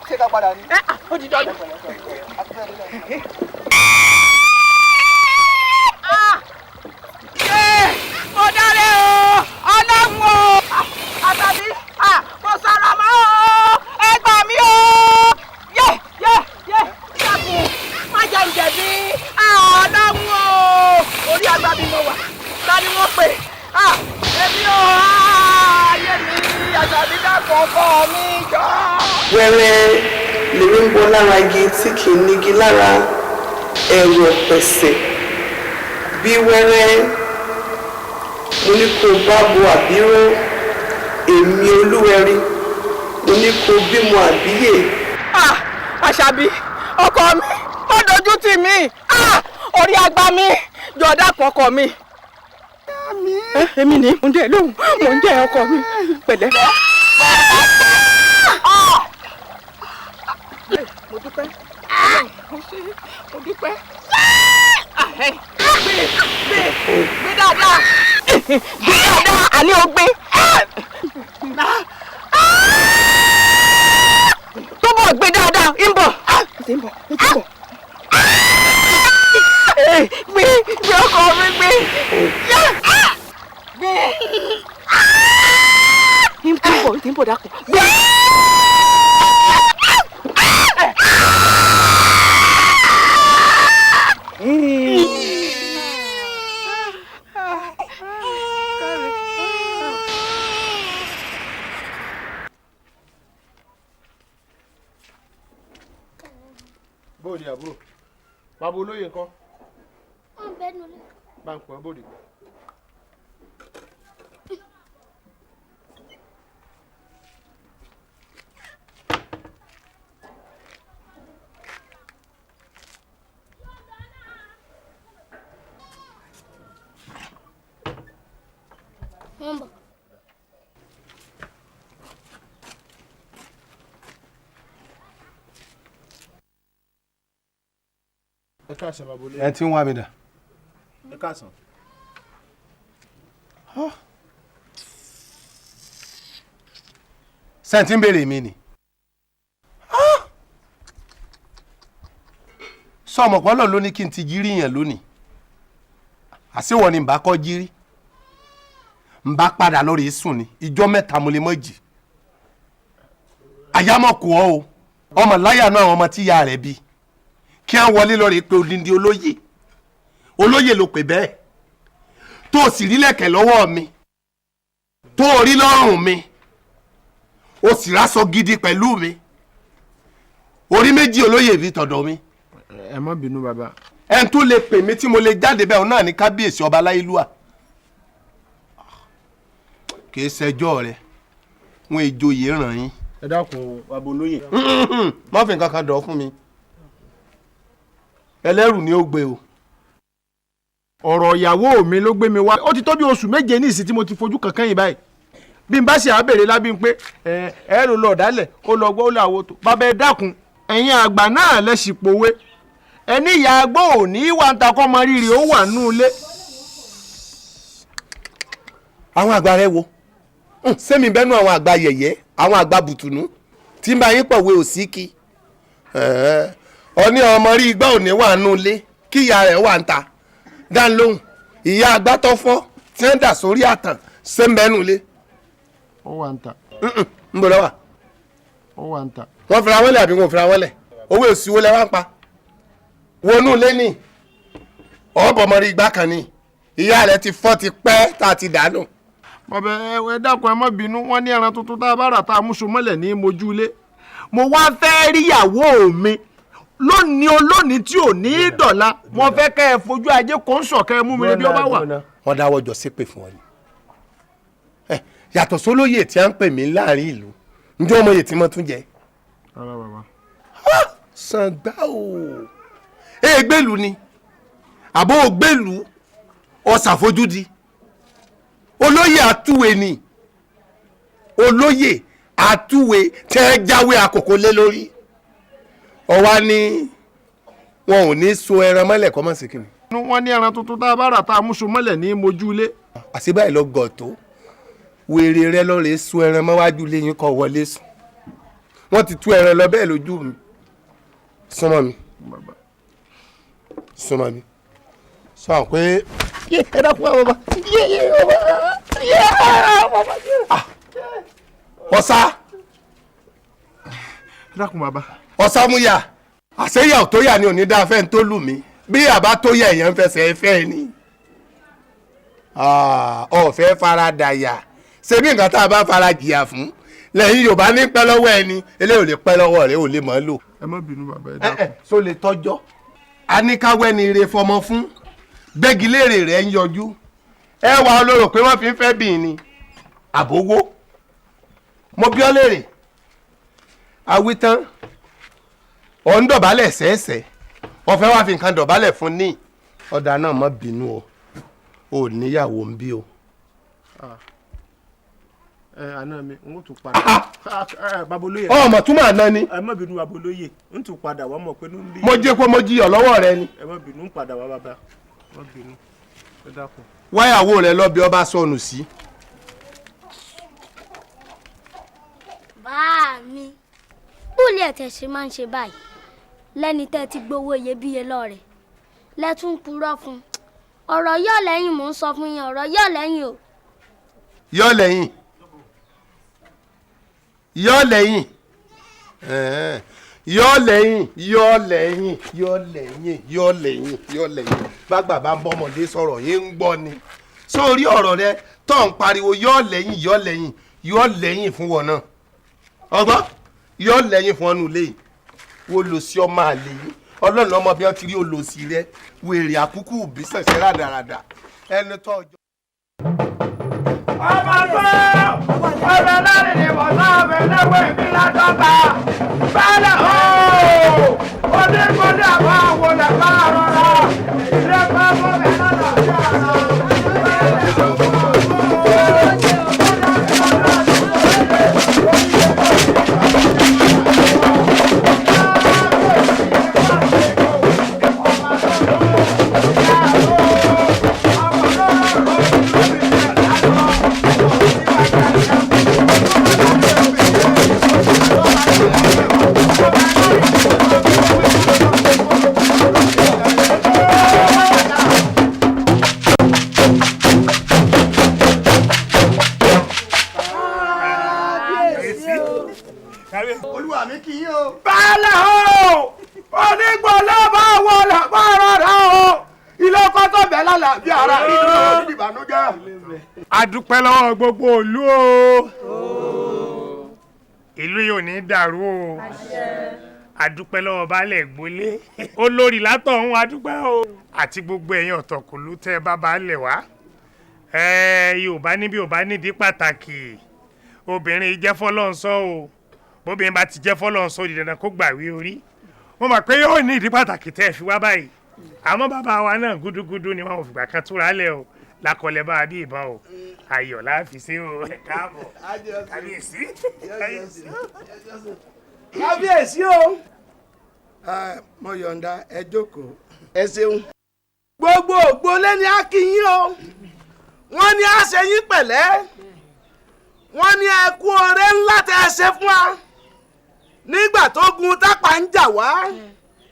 ṣé ká padà ní? Ó ti dọ́dọ̀. Dákun ọkọ mi jọ. Wẹ́rẹ́ lèmi ń bọ́ lára igi tí kì í nígi lára, ẹ̀rọ pẹ̀sẹ̀ bí wẹ́rẹ́. Mo ní kó bá bo àbíró, èmi Olúwẹ̀rí, mo ní kó bímọ àbíyè. Ah, Àṣàbí ọkọ mi, ó dojú tì mí. Ah, orí àgbà mi, jọ̀ọ́ dákun ọkọ mi. Èmi ni mò ń jẹ lóhùn, mò ń jẹ ọkọ mi pẹ̀lẹ́. Mo dúpẹ́, mo ṣe, mo dúpẹ́. Gbé gbé gbé dáadáa, gbé dáadáa, àní o gbé. Túbọ̀ gbé dáadáa, ń bọ̀, ń bọ̀, ń bọ̀. Gbé gbé ọkọ mi gbé. Gbé. Ń bọ̀, ń bọ̀ dákun. Gbé. Bóòdì àbúrò, bàbá olóyè ńkọ́? Wọ́n bẹ́ẹ̀ nulẹ̀. Bá ń pọ̀ bóòdì. Wọ́n bọ̀. Ẹ káàsán bàbá olóyè. Ẹ ti ń wá mi dà. Ẹ káàsán. Sẹ́ǹtì ń béèrè mi ni. Sọmọ pọ́lọ̀ ló ní kí n ti jírí yẹn lónìí. Àṣewọ̀ ni n bá kọ́ jírí. N bá padà lórí sùn ni. Ìjọ́ mẹ́ta mo lè mọ́ jì. Àyámọ̀ kù ọ́ o. Ọmọ láyà náà àwọn ọmọ tí ìyá rẹ̀ bí. Kí á wọlé lórí pé odindi olóyè. Olóyè ló pè bẹ́ẹ̀. Tó o sì rí lẹ̀kẹ̀ lọ́wọ́ mi. Tó o rí lọ́rùn mi. O sì ráṣọ gidi pẹ̀lú mi. Orí méjì olóyè mi tọ̀dọ̀ mi. Ẹ má bínú bàbá. Ẹn tó lè pè mí tí mo lè jáde bẹ́ẹ̀ náà ní kábíyèsí ọba láyélúwà. Kì í ṣẹjọ́ rẹ, wọn ìjòyè ràn yín. Ẹ dákun bàbá olóyè. Má fi nǹkan kan dọ̀ fún mi. Ẹlẹ́rù ni ó gbé o. Ọ̀rọ̀ ìyàwó mi ló gbé mi wá. Ó ti tó bí oṣù méje ní ìsìn tí mo ti fojú kankan yìí báyìí. Bí n bá ṣe àbèrè lábí n pé ẹ ló lọ dálẹ̀, ó lọ gbọ́, ó lọ àwo tó. Bàbá ẹ dákun, ẹ̀yin àgbà náà lẹ sì pòwe. Ẹni ìyá agbó ò ní wà ń takọ́ ọmọ rírì ó wà nínú ilé. Àwọn àgbà rẹ wo? Sẹ́mi bẹ́nu àwọn àgbà yẹ̀yẹ́, àwọn àgbà bùtùnú tí ń bá yín pọ̀wé òsíkì. Ọní ọmọ rí igbá ò ní wà nínú ilé kí ìyá rẹ̀ wà ń ta. Dá lóhùn, ìyá àgbà tó fọ́ tí ń dà sórí àtàn ṣé ń bẹ́nu ilé. Ó wà ń ta. Ń bọ̀ lọ́wọ́. Ó wà ń ta. Wọ́n fira wọ́n lẹ̀ àbí wọn ò fira wọ́n lẹ̀? Owó èsì wo lẹ wá ń pa? Wọnú ilé ní ọ̀bọ̀mọ̀rí igbá kan ni ìyá rẹ̀ ti fọ́ ti pẹ́ tá a ti dànù. Bàbá ẹ dákun ẹ má bínú, wọ́n ní ẹran tuntun tá a bá rà tá a mú so mọ́lẹ̀ ní mojú ilé. Mo wá fẹ́ rí ìyàwó mi lónìí olónìí tí ò ní í dọ̀la. Mo fẹ́ kẹ́ ẹ fojú ajé kò ń sọ̀ kẹ́ ẹ mú mi bí ó bá wà. Wọ́n dáwọ́ jọ ṣépè fún ọ ni. Yàtọ̀ sólóyè tí a ń pè mí láàrin ìlú, ǹjẹ́ ọmọ yìí tí mo tún jẹ? Rárá bàbá. Sàngbà o. Ègbèlú ni àbó ògbèlú ọ̀sàfojúdi. Olóyè àtúwe ni, olóyè àtúwe tẹ́ jáwé àkókò lé lórí. Ọwá ní wọn ò ní so ẹran mọ́lẹ̀ kọ́ mọ́ sí kìnnì. Wọ́n ní ẹran tuntun tá a bá rà tá a mú so mọ́lẹ̀ ní mojú ilé. Àṣebáyé lọ gọ̀ tó wèrè rẹ lọ́ọ́ so ẹran mọ́wájú lẹ́yìn kọ́ wọlé sùn. Wọ́n ti tú ẹran lọ bẹ́ẹ̀ lójú mi. Súnmọ́ mi. Súnmọ́ mi. Sọ pé ẹ dákun àwọn ọba. Ọ̀sá. Ẹ dákun bàbá. Ọ̀sá mú yà. Àṣeyà tó yà ni òní dáa fẹ́ ń tó lù mí. Bí àbá tó yà èèyàn ń fẹsẹ̀ fẹ́ ni. Ọ̀fẹ́ fara dàyà. Ṣé bí nǹkan tá a bá fara jìyà fún Lẹ́yìn Yorùbá ní pẹ́ lọ́wọ́ ẹni, eléyìí ò lè pẹ́ lọ́wọ́ rẹ̀, ò lè mọ̀ ọ́ lò. Ẹ má bínú bàbá, ẹ dákun. Ẹ so lè tọ́jọ́. A ní káwẹ́ ni ire fọmọ fún. Gbẹ́gilére rẹ̀ ń yọjú. Ẹ wà olóró pé wọ́n fi ń fẹ́ bìn ni. Àbówó. Mo bí ọ léèrè. Awí tán. Ọ̀ ń dọ̀bálẹ̀ sẹ́ẹ̀sẹ̀. Ọ̀fẹ́ wá fi nǹkan dọ̀bálẹ̀ fún ní. Ọ̀dà náà má bínú o. Ò níyàwó ń bí o. Ẹ àná mi, n ó tún padà. Babolóye. Ọmọ túmọ̀ àná ni. Ẹ má bínú babolóye, n tún padà wá mọ̀ pé ní bí. Mo jẹ́ pé mo jiyọ̀ lọ́wọ́ rẹ ni. Ẹ má bínú, n padà wá bàbá. Má bínú, ẹ dákun. Wáyàwó rẹ lọ bí ọba sọnù sí. Bá mi, bóòlù ẹ̀tẹ̀ ṣe máa ń ṣe báyìí lẹ́ni tẹ́ ti gbowó iyebíye lọ́rẹ̀ lẹ́tún purọ́ fún ọ̀rọ̀ yọ̀ lẹ́yìn, mò ń sọ fún yín, ọ̀rọ̀ yọ̀ lẹ́yìn o. Yọ̀ lẹ́yìn, yọ̀ lẹ́yìn, yọ̀ lẹ́yìn, yọ̀ lẹ́yìn, yọ̀ lẹ́yìn, yọ̀ lẹ́yìn, yọ̀ lẹ́yìn. Bàgbà bá ń bọ́mọdé sọ̀rọ̀ yín ń gbọ́ ni. Sórí ọ̀rọ̀ rẹ tó ń pariwo yọ̀ lẹ́yìn, yọ̀ lẹ́yìn, yọ̀ lẹ́yìn fún wọn náà. Ọgbọ́n yọ̀ lẹ́yìn fún ọ́nù lẹ́yìn. Wo lò sí ọmọ àlè yìí? Ọlọ́run ọmọ bí wọ́n ti rí olòsì rẹ, wèrè àkúkú òbí ṣẹ̀ṣẹ̀ rádaràdà. Ẹni tó ọjọ́. Ọmọ tó ọbẹ̀ láàrin ni wọ́n sábẹ̀ lẹ́wọ̀ èmi ládọ́ta. Bẹ́ẹ̀lẹ̀ ooo, onígbọ́dọ̀ àbá àwọn làbá rọra. Ìrẹ́pẹ́ bọ́bẹ̀ lọ́dọ̀ sí àná. Olúwa mi kì í o. Bẹ́ẹ̀lẹ̀ o, onígbọ̀lẹ́ bá wọ làbá rọra o, ilé ọkọ tó bẹ̀ lálẹ́ bí ara rí dúró ní ìbànújẹ́. A dúpẹ́ lọ́wọ́ gbogbo ìlú o. Ìlú yìí ò ní dàrú o. A dúpẹ́ lọ́wọ́ baálẹ̀ gbólé. Olórí látọ̀hún a dúpẹ́ o. Àti gbogbo ẹ̀yin ọ̀tọ̀kùlú tẹ́ bá baálẹ̀ wá. Yorùbá níbi ò bá nídìí pàtàkì. Obìnrin jẹ́ fọlọ́nsọ́ o. Bóbìnrin bá ti jẹ́ fọlọ́nsọ́ ó di dandan kó gbàwé orí. Mo mọ̀ pé yóò ní ìdí pàtàkì tẹ́ ẹ fi wá báyìí. Àmọ́ bàbá wa náà gúdúgúdú ni wọn ò fìgbà kan túra lẹ̀ o. Lakọlẹ̀ bá a bí ìbọn o. Ayọ̀ la fi ṣe o. Ẹ káàbọ̀. Kábíyèsí. Kábíyèsí o. Mo yọ̀ǹda, ẹ jókòó. Ẹ ṣeun. Gbogbo ògbólé ni a kí yín o. Wọ́n ní a ṣe yín pẹ̀lẹ́. Wọ́n ní ẹ kú ọrẹ ńlá tẹ́ ẹ ṣe fún wa. Nígbà tó gun tápà ń jà wá,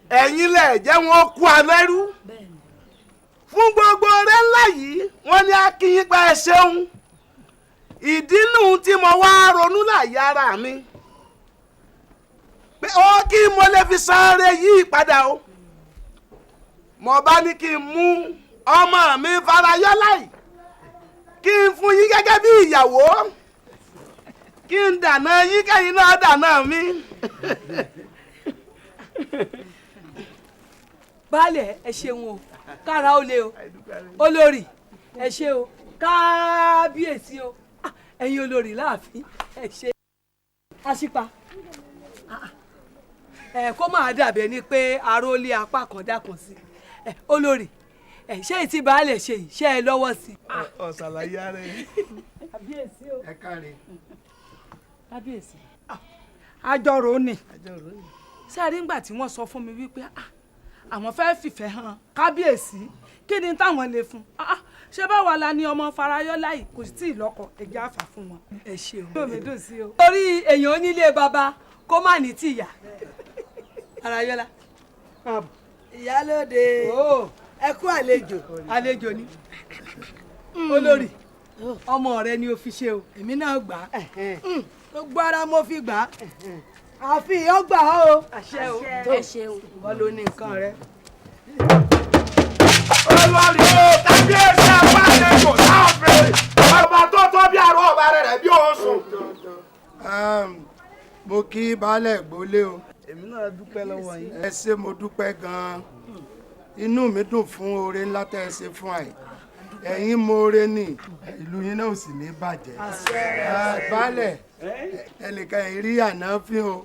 ẹ̀yin lẹ̀ jẹ́ wọn kú alẹ́rú. Fún gbogbo ọrẹ ńlá yìí, wọ́n ní a kí yín pé ẹ ṣeun. Ìdí nù tí mo wá ronú láyé ara mi pé ó kí mo lè fi san ore yìí padà o. Mo bá ní kí n mú ọmọ mi Farayọlá yìí, kí n fún yín gẹ́gẹ́ bí ìyàwó, kí n dànà yín kẹ́yìn náà dànà mi. Baálẹ̀ ẹ ṣeun o, kára ó le o, olórí ẹ ṣe o, kábíyèsí o, ẹ̀yin olórí láàfin ẹ ṣe. Aṣípa ẹ kó máa dàbí ẹni pé arólé apá kan dákan sí olórí ẹ ṣé ìtì baálẹ̀ ṣe yìí ṣe ẹ lọ́wọ́ sí. Ọ̀sàlàyé ara ẹ. Kábíyèsí o. Ẹ káre. Kábíyèsí. Àjọrò ni. Ṣé rí ngbà tí wọ́n sọ fún mi wípé àwọn fẹ́ẹ́ fìfẹ́ hàn kábíyèsí, kí ni táwọn lè fún? Ṣé báwa la ní ọmọ Farayọlá yìí kò tí ì lọ́kọ, ẹ̀jẹ̀ àfà fún wọn. Ẹ ṣeun. Inú mi dùn sí o. Torí èèyàn onílé baba kó má ní tìyà. Farayọlá. Ìyálóde, ẹ kú àlejò. Àlejò ni. Olórí, ọmọ rẹ ni o fi ṣe o. Èmi náà gbà á. Gbogbo ara mo fi gbà á. Àfi ọgbà o. Àṣẹ o. Ẹ ṣeun. Wọ́n ló ní nǹkan rẹ. Olórí o, kábíyèsí àwọn àlejò láàfin. Ọba tó tó bí àrò ọba rẹ̀ bí òun sùn. Mo kí baálẹ̀ gbólé o. Èmi náà dúpẹ́ lọ́wọ́ yín. Ẹ ṣé, mo dúpẹ́ gan-an. Inú mi dùn fún oore ńlá tẹ́ ẹ ṣe fún àì. Ẹ̀yin moore ni, ìlú yín náà ò sì ní bàjẹ́. Baálẹ̀, ẹnìkan ìrí àná fín o,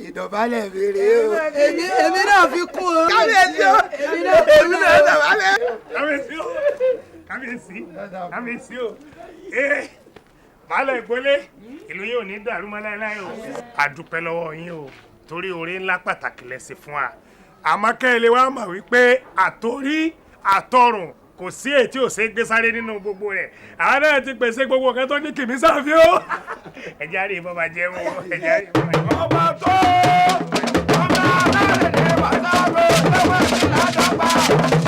ìdọ̀bálẹ̀ mi rèé o. Èmi náà fi kún o. Kábíyèsí o, èmi náà dọ̀bálẹ̀. Kábíyèsí o, kábíyèsí, kábíyèsí o. Baálẹ̀ ìgbólé, ìlú yóò ní dàrú mọ́ láéláé o. A dúpẹ́ lọ́wọ́ yín o, torí oore ńlá pàtàkì lẹ ṣe fún wa. Àmọ́ kẹ́ ẹ lè wá mọ̀ wípé àtòrí àtọrùn kò sí èyí tí ò ṣe é gbé sáré nínú gbogbo rẹ̀. Àwọn náà ti pèsè gbogbo nǹkan tó ní kìmí sáfì o. Ẹ̀jẹ̀ àrí ìbọn bá jẹun o, ẹ̀jẹ̀ àrí ìbọn bá jẹun. Ọba tó ọba alárèdè wàsáàbò lọ́wọ́ sí ládọ́gba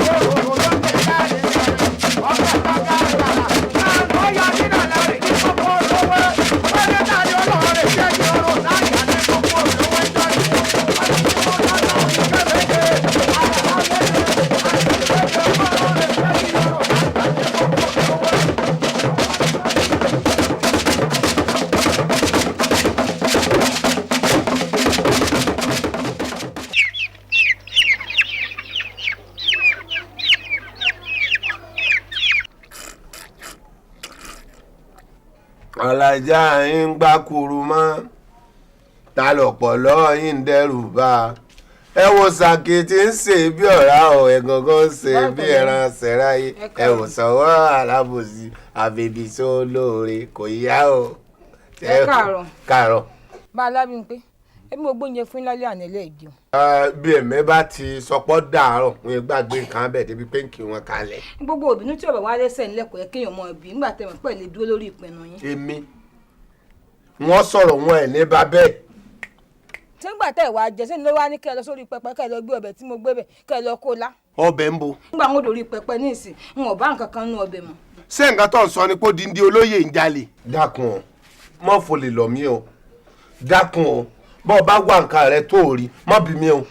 òòrùn ló ti jáde ọba tọ́ka àgbàlá náà ló yọ nínú àlárè ní kókó lówó wọ́n tàbí ọlọ́run ṣé kí ọrùn láyà ní kókó lówó jọ́ni wọ́n ti mú lọ́dọ̀ ìkẹ́lẹ́kẹ́ Alájà yín ń gbá kuru mọ́, ta lọ̀pọ̀lọ́ yín ń dẹ́rù bá a. Ẹ wo sàkè tí ń ṣe bí ọ̀rá ọ̀, ẹ̀gàngán ń ṣe bí ẹran ṣẹ̀ráyé. Ẹ wò sọ̀wọ́ alábòsí àbèbí sólóore kò yá o. Ẹ káàárọ̀. Káàárọ̀. Bá a lábí pé èmi ò gbóúnjẹ fún lálẹ́ àná ilé ìjẹun. Bí èmi bá ti sọpọ́ dàárọ̀, wọn gbàgbé nǹkan bẹ̀ débi pé ń kí wọn kalẹ̀. Gbogbo òbínú tí ọ̀bà wa lẹ́sẹ̀ ńlẹ̀ kò yẹ kéèyàn mọ ẹbí nígbà tẹ̀ wọ́n pẹ̀lú dúró lórí ìpinnu yín. Èmi wọ́n sọ̀rọ̀ wọn ẹ̀ ní bá bẹ́ẹ̀. Tí nígbà tẹ̀ wá jẹ sẹ́ni ló wá ní kẹ́ ẹ lọ sórí pẹpẹ kẹ́ ẹ lọ gbé ọbẹ̀ tí mo gbé bẹ̀ kẹ́ ẹ lọ kó lá. Ọbẹ̀ ń bo. Nígbà wọn ò dórí pẹpẹ ní ìsìn n ò bá nǹkan kan nú ọbẹ̀ mọ́. Ṣé nǹkan tó ń sọ ni pé odindi olóyè ń jalè? Dákun o, mọ́ fòlè lọ̀ mí o, dákun o, bọ́ ọ bá wá nǹkan rẹ tó o rí, mọ́ bí mi o.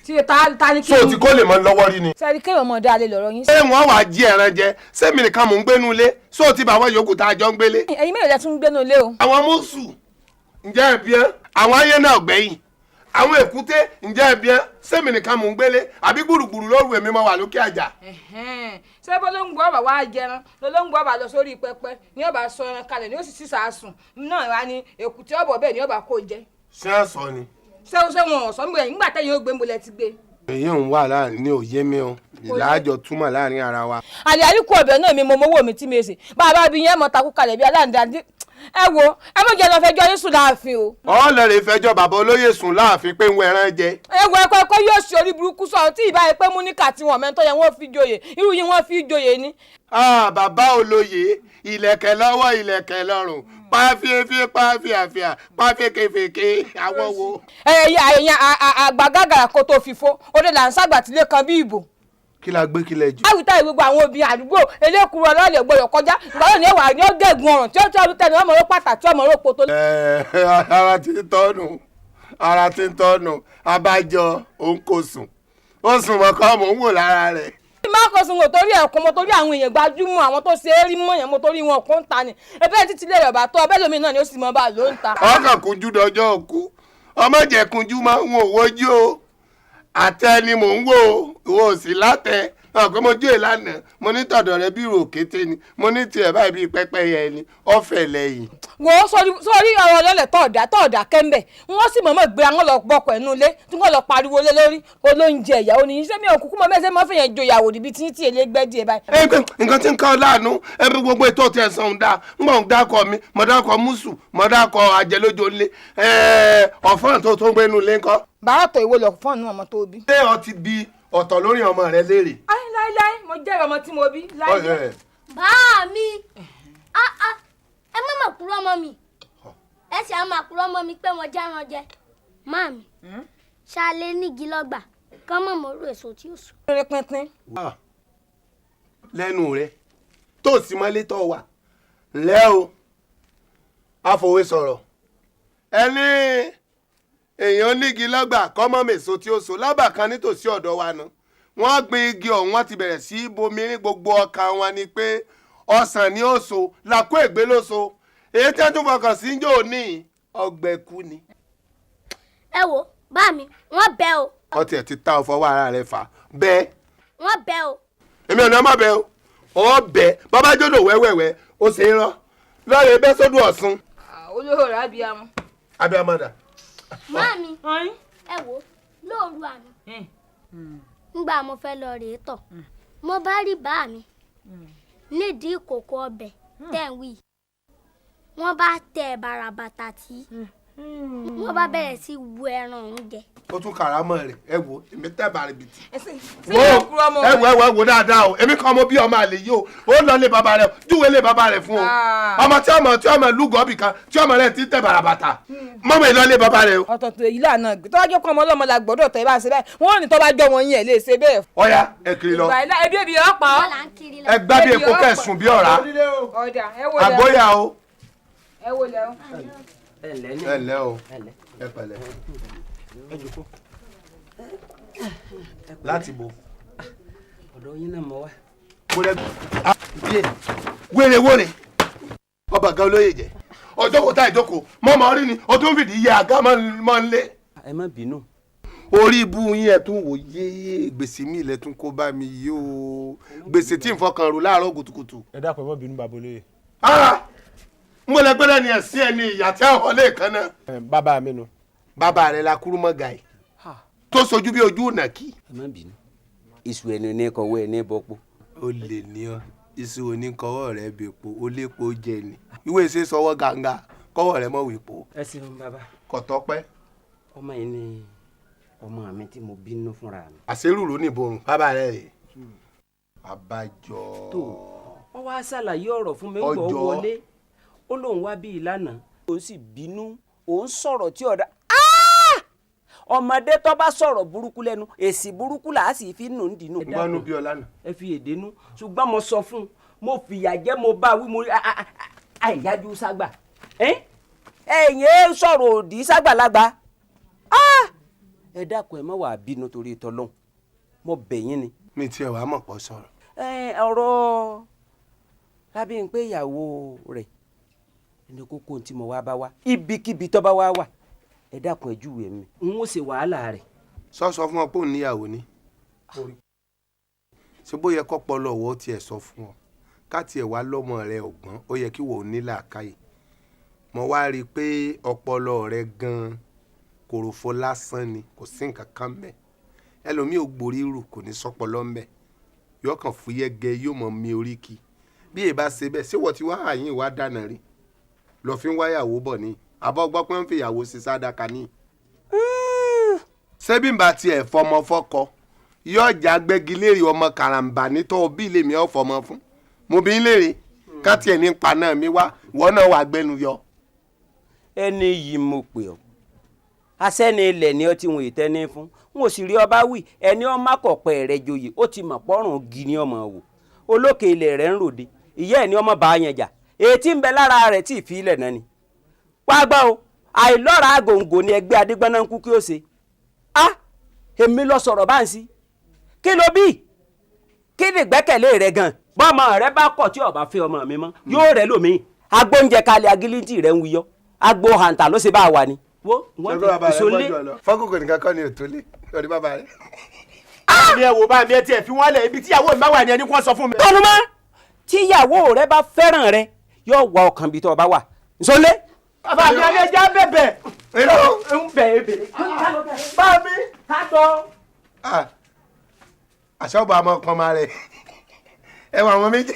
Tí ta ni kí So ti kó lè mọ lọ́wọ́ rí ni. Sẹ́ni kéèyàn mọ̀ dáa lè lọ̀rọ̀ yín. Ṣé wọ́n wàá jí ẹran jẹ? Ṣé mi nìkan mò ń gbénu ilé? So ti bá àwọn yòókù tá a jọ ń gbélé? Ẹ̀yin mélòó lẹ tún ń gbénu ilé o? Àwọn mùsù ǹjẹ́ ẹ̀bí ẹ́? Àwọn ayé náà gbẹ̀yìn. Àwọn èkúté ǹjẹ́ ẹ̀bí ẹ́? Ṣé mi nìkan mò ń gbélé? Àbí gbùrùgbùrù lóru èmi máa wà lókè àjà? Ṣé bọ́lóńgbò ọ̀bà wá jẹran lọ́lọ́ngbò ọ̀bà lọ sórí pẹpẹ ní ọ̀bà sọ ẹran kalẹ̀ ní ó sì sísà sùn náà wá ní èkúté ọ̀bọ̀ bẹ́ẹ̀ ní ọ̀bà kó jẹ. Ṣé ẹ sọ ni? Ṣé wọn ò sọ nígbà tẹ́yìn ó gbé ń bolẹ̀ ti gbé. Èyí ń wà láàrin ní òye mi o, ìlàjọ túmọ̀ láàrin ara wa. Àlè àríkù ọbẹ̀ náà mi mo mowó mi tí mi ṣe bàbá bí yẹn mọ takú kalẹ̀ bí aláǹda ẹ wo ẹ mọ̀ jẹ́ lọ fẹjọ́ yín sùn láàfin o. Ọlọ́rẹ̀ fẹjọ́ bàbá olóyè sùn láàfin pé ń wọ ẹran jẹ. Ẹ wo ẹ̀kọ́ ẹ̀kọ́ yóò ṣe orí burúkú sọ̀rọ̀ tí ìbá yẹn pé múníkà tí wọ́n mẹ́tọ́ yẹn wọ́n fi joyè irú yín wọ́n fi joyè ni. Bàbá olóyè ìlẹ̀kẹ̀ lọ́wọ́ ìlẹ̀kẹ̀ lọ́rùn pàfífí pàfíàfíà pàfíkèfèké àwọn wo. Ẹ̀yà àgbà gàgàrà kó tó fìfo òde là ń sàgbàtílé kan bí ìbò. Kí la gbé kílẹ̀ jù. Àwùjọ ìgbogbo àwọn obìnrin àdúgbò elékuru ọlọ́ọ̀lẹ̀ gbọdọ̀ kọjá ìgbàlódé ní ẹwà ni ó gẹ̀gùn ọ̀ràn tí ó tọ́ tẹnu ọmọ ró pàtà tí ọmọ ró poto. Ara ti ń tọ́nu, ara ti ń tọ́nu, abájọ òun kò sùn, ó sùn mọ́kọ́ mò ń wò lára rẹ̀. Má kò sùn kò torí ẹ̀kún mo torí àwọn èèyàn gbajúmọ̀ àwọn tó ṣe é rí mọ̀yàn mo torí wọn kò ń ta ni ẹbẹ́ títí lè rẹ̀ bá tọ́ ọbẹ̀ lómi náà ni ó sì mọ bá ló ń ta. Ọkàn kunjú dọjọ́ òkú, ọmọ jẹ́ kunjú máa ń wò wojú o, àtẹ ni mò ń wò ó, ìwọ ò sí látẹ ọ̀pẹ́ mo jó ìlànà mo ní tọ̀dọ̀ rẹ bí ìrò kété ni mo ní tiẹ̀ báyìí bíi pẹ́pẹ́yẹ ni ọ̀fẹ́ lẹ́yìn. Wo sórí ọ̀rọ̀ ọlọ́lẹ̀ tọ̀ọ̀dà kẹ́ńbẹ̀ wọ́n sì mọ̀ọ́mọ̀ gbé àwọn lọ gbọ́kọ̀ ẹnu ilé tí wọ́n lọ pariwo lé lórí olóúnjẹ ìyàwó ni iṣẹ́ mi ò kúkú mọ mẹ́sẹ̀ mọ́ fìyẹn joyàwó níbi tí tí èlé gbẹ́ díẹ̀ báyìí. Ẹ pé nǹkan tí ń kọ́ láàánú ẹ bí gbogbo ètò tí ẹ sàn ń dá ń bọ̀ ń dákọ̀ mi mo dákọ̀ mùsù mo dákọ̀ àjẹlójó ńlé ọ̀fọ́n tó ń gbénu ilé ńkọ́. Bàá tọ̀ ìwọ lọ fọ́ọ̀nù ọmọ tó bí. Ṣé ọ ti bi ọ̀tọ̀ lórí ọmọ rẹ léèrè? Láíláí mo jẹ́ ọmọ tí mo bí láíláí. Bá mi ẹ má mà kúrò ọmọ mi, ẹ sì á máa kúrò ọmọ mi pé mo jẹ́ran jẹ. Máàmi, ṣáálé nígi lọ́gbà kán mọ̀ mọ́rú èso tí ó sùn. Pínpín. Lẹ́nu rẹ tó sì mọ́lé tó wà ńlẹ́ o, àfòwe sọ̀rọ̀ ẹni èèyàn nígi lọ́gbà kọ́mọ́ mèso tí ó so lábà kan nítòsí ọ̀dọ̀ wa nu wọ́n gbin igi ọ̀hún wọ́n ti bẹ̀rẹ̀ sí í bomi ní gbogbo ọkàn wọn ni pé ọsàn ni ó so làkó ègbé ló so èyí tí wọ́n tún fọkàn sí ń jò ní Ọgbẹ́ kú ni. Ẹ wo bá mi, wọ́n bẹ o. Ọtí ẹ̀ ti tá ọ fọwọ́ ara rẹ fà bẹ́ẹ̀. Wọ́n bẹ o. Èmi ò ní ọmọ bẹ o. Ọ bẹ bàbá jòdò wẹ́wẹ́wẹ́ ó ṣe é rán lọ́ọ̀rẹ́ bẹ́ sódò Ọ̀ṣun. Olóhùn rẹ̀ abiyamọ. Abiyamọ dà. Màámi, ẹ wo lóòru àná ngbà mo fẹ́ lọ rèé tọ̀, mo bá rí bá mi nídìí ìkòkò ọbẹ̀ tẹ̀ ń wí, wọ́n bá tẹ bàràbàtà tí wọ́n bá bẹ̀rẹ̀ sí wu ẹran òun jẹ. Ó tún kàrámọ̀ rẹ̀. Ẹ wo èmi tẹ́ bàrẹ̀ bìtì. Wo ẹ wo ẹ wo ẹ wo dáadáa o, èmi kan mo bí ọmọ àlè yìí o, ó lọ lé bàbá rẹ, júwe lé bàbá rẹ fún o. Ọmọ tí ọmọ tí ọmọ lúgọ̀ọ́bì kan tí ọmọ rẹ ti tẹ bàràbàtà mọ́mọ́ ẹ lọ lé bàbá rẹ o. Ọ̀tọ̀ọ̀tọ̀ èyí lànà tọ́jú kan ọmọ ọlọ́mọ la gbọ́dọ̀ tẹ́ bá ṣe bẹ́ẹ̀, wọ́n ní tọ́ bá jọ wọn yín ẹ̀ lè ṣe bẹ́ẹ̀. Ọ̀ya ẹ kiri lọ. Ebi ebi ọ̀pá. Ẹ gbá bí epo kẹsùn bí ọ̀rá. Àgbóyà o. Ẹ wo lẹ o. Ẹ ǹlẹ́ o, ẹ pẹ̀lẹ́. Láti bo. Ọ̀dọ̀ yín náà mọ̀ wá. Wéré wóré ọba gan olóyè jẹ ọjọ́ kò tá ìjókòó mọ́ mọ́ rí ni o tún fìdí yẹ àga mọ́ ń lé. Ẹ má bínú. Orí ibú yín ẹ tún wò yé gbèsè mi ilẹ̀ tún kó bá mi yìí o, gbèsè tí n fọkàn rò láàárọ̀ kùtùkùtù. Ẹ dákun, ẹ má bínú bàbá olóyè. Mo lẹ gbọ́dọ̀ ni ẹ̀sìn ẹni ìyá tí àwọn lè kan náà. Bàbá mi nu. Bàbá rẹ la kúrú mọ́ gàì tó sojú bí ojú ìnàkí. Ẹ má bínú, iṣu ẹni ní kọwọ́ ẹ ní bọ́pọ̀. Ó lè ní ọ, iṣu oníkọwọ́ rẹ bèpo ó lépo jẹ ni ìwé ṣe sọwọ́ gàǹgà kọwọ́ rẹ mọ̀ wípo. Ẹ ṣeun bàbá. Kò tọ́pẹ́. Ọmọ yìí ni ọmọ mi tí mo bínú fúnra mi. Àṣírù ló ní ìborùn bàbá rẹ rè. Àbájọ. Tó wọ́n wá ṣàlàyé ọ̀rọ̀ fún mi gbọ́ wọlé, ó lóun wá bí ìlànà òun sì bínú òun sọ̀rọ̀ tí ọ̀dà. Ọmọdé tó bá sọ̀rọ̀ burúkú lẹ́nu èsì burúkú là á sì fi nù ń dìnnú. Ngbọ́nú bí ọlá nù. Ẹ fi èdè nú, ṣùgbọ́n mo sọ fún un, mo fìyà jẹ, mo bá wí, mo rí àìyájú ságbà ẹ̀yìn ẹ sọ̀rọ̀ òdì ságbàlagbà. Ẹ dákun, ẹ má wàá bínú torí tọlọ́hun, mo bẹ̀ yín ni. Mi tiẹ̀ wàá mọ̀ pọ̀ sọ̀rọ̀. Ọ̀rọ̀ lábẹ́ ń pé ìyàwó rẹ̀ ẹni kókó tí mo wá bá wá, ibikíbi tó bá wá wà, ẹ dákun ẹ júwe mi, n ó ṣe wàhálà rẹ̀. Sọ fún ọ pé òun níyàwó ni. Ṣé bó yẹ kọ́pọ̀ lọ́wọ́ tiẹ̀ sọ fún ọ ká tiẹ̀ wá lọ́mọ rẹ ọ̀gbọ́n, ó yẹ kí wò ó ní làákàyè. Mo wá rí i pé ọpọlọ rẹ gan-an kòròfo lásán ni, kò sí nǹkan kan mẹ́. Ẹlòmíì ò gborí rù kò ní sọpọlọ mẹ́, yóò kàn fúyẹ́ gẹ, yóò mọ mi orí kí. Bí èèbá ṣe bẹ́ẹ̀, ṣé wọ́n ti wá àyín wá dáná rí lọ fi ń wáyàwó bọ̀ ni àbọ̀ gbọ́ pé ń fi ìyàwó sí sádàkà ní. Ṣé bí n bá tiẹ̀ fọmọ fọkọ yóò já gbẹ́gi léèrè ọmọ karambà nítọ́ bí lèmi ọ̀ fọmọ fún mo bí ń léèrè ká tiẹ̀ ní pa náà mi wá ìwọ náà wà gbẹnu yọ. Ẹni yìí mo pè ọ́, asẹ́ni ilẹ̀ ni ọ ti wọ̀n ìtẹ́ni fún, n ò sì rí ọba wí ẹni ọmọ akọ̀pẹ̀ rẹ̀ joyè ó ti mọ̀ pọ́rùn gi ni ọmọ wò olókè ilẹ̀ rẹ̀ ń ròde ìyá ẹ̀ ni ọmọ bá yẹn jà ètí ń bẹ lára rẹ̀ tí ì fi ilẹ̀ náà ni. Wá gbọ́ o, àìlọ́ra àgòǹgò ni ẹgbẹ́ Adégbọ́nà ń kú kí ó ṣe. Á èmi lọ sọ̀rọ̀ bá ń sí. Kí ló bí? Kí ni ìgbẹ́kẹ̀lé rẹ gan? Bọ́mọ rẹ bá kọ̀ tí ọba fẹ́ ọmọ mi mọ́, yóò rẹ lómi. Agbóúnjẹ kalẹ̀ agilintì rẹ̀ ń wuyọ́. Agbo hàǹtà ló ṣe bá a wà ni. Wo wọ́n ti ìṣòlé. Fọ́kùnkùn nìkan kọ́ ni ètò lé lórí bàbá rẹ. Mi ẹ wò bá mi ẹ tiẹ̀ fi wọ́n lẹ̀, ibi tíyàwó mi bá wà ní ẹni kó sọ fún mi. Tọ́nu mọ́, tíyàwó rẹ bá fẹ́ràn rẹ yóò wá ọkàn bí tó o bá wà. Nsọlé. Bàbá mi alẹ́ já bẹ̀bẹ̀. Ń bẹ̀ ebè. Bá mi. Ká tọ́. Àṣà ọba ọmọ kan máa rẹ̀ ẹ wọ àwọn méjì.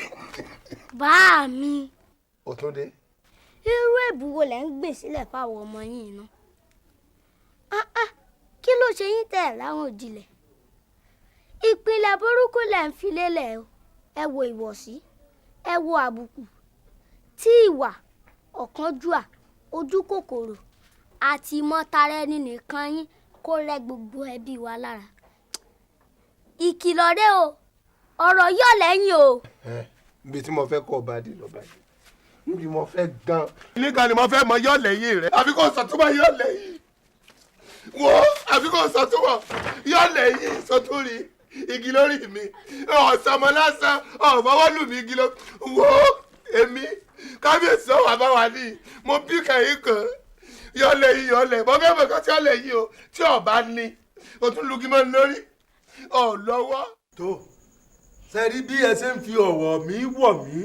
Bá mi. Ó tún dé. Irú èbú wo lẹ ń gbè sílẹ̀ fáwọn ọmọ yín iná? Kí ló ṣe yín tẹ̀ láwọn òjìlẹ̀? Ìpìlẹ̀ burúkú lẹ̀ ń fi lélẹ̀ o. Ẹ wo ìwọ̀sí, ẹ wo àbùkù, tí ìwà ọ̀kánjúà, ojú kòkòrò àti ìmọ̀tara ẹni nìkan yín kó rẹ́ gbogbo ẹbí wa lára. Ìkìlọ̀ rẹ o, ọ̀rọ̀ yọ̀ lẹ́yìn o. Ibi tí mo fẹ́ kọ́ ọba dé lọ́ba dé, níbi mo fẹ́ gan. Ilé kan ni mo fẹ́ mọ yọ̀ lẹ́yìn rẹ̀, àfi kò sọ̀túnmọ̀ yọ̀ lẹ́yìn. Wo àfi kò sọ̀túnmọ̀ yọ̀ lẹ́yìn sọ̀túnrí igi lórí mi, ọ̀sánmọ́ lásán, ọ̀fọwọ́lù mi igi lórí. Wo èmi kábíyèsí ọ̀wà bá wà ní mo bí kẹ̀yìn kan Yọlẹ̀ yìí yọlẹ̀ bọ́kẹ́ bọ́kẹ́ tí ọlẹ̀ yìí o tí ọba ní o tún lugi mọ́ lórí ọ̀ lọ́wọ́. Tó sẹ́rí bí ẹ ṣe ń fi ọ̀wọ̀ mi wọ̀ mí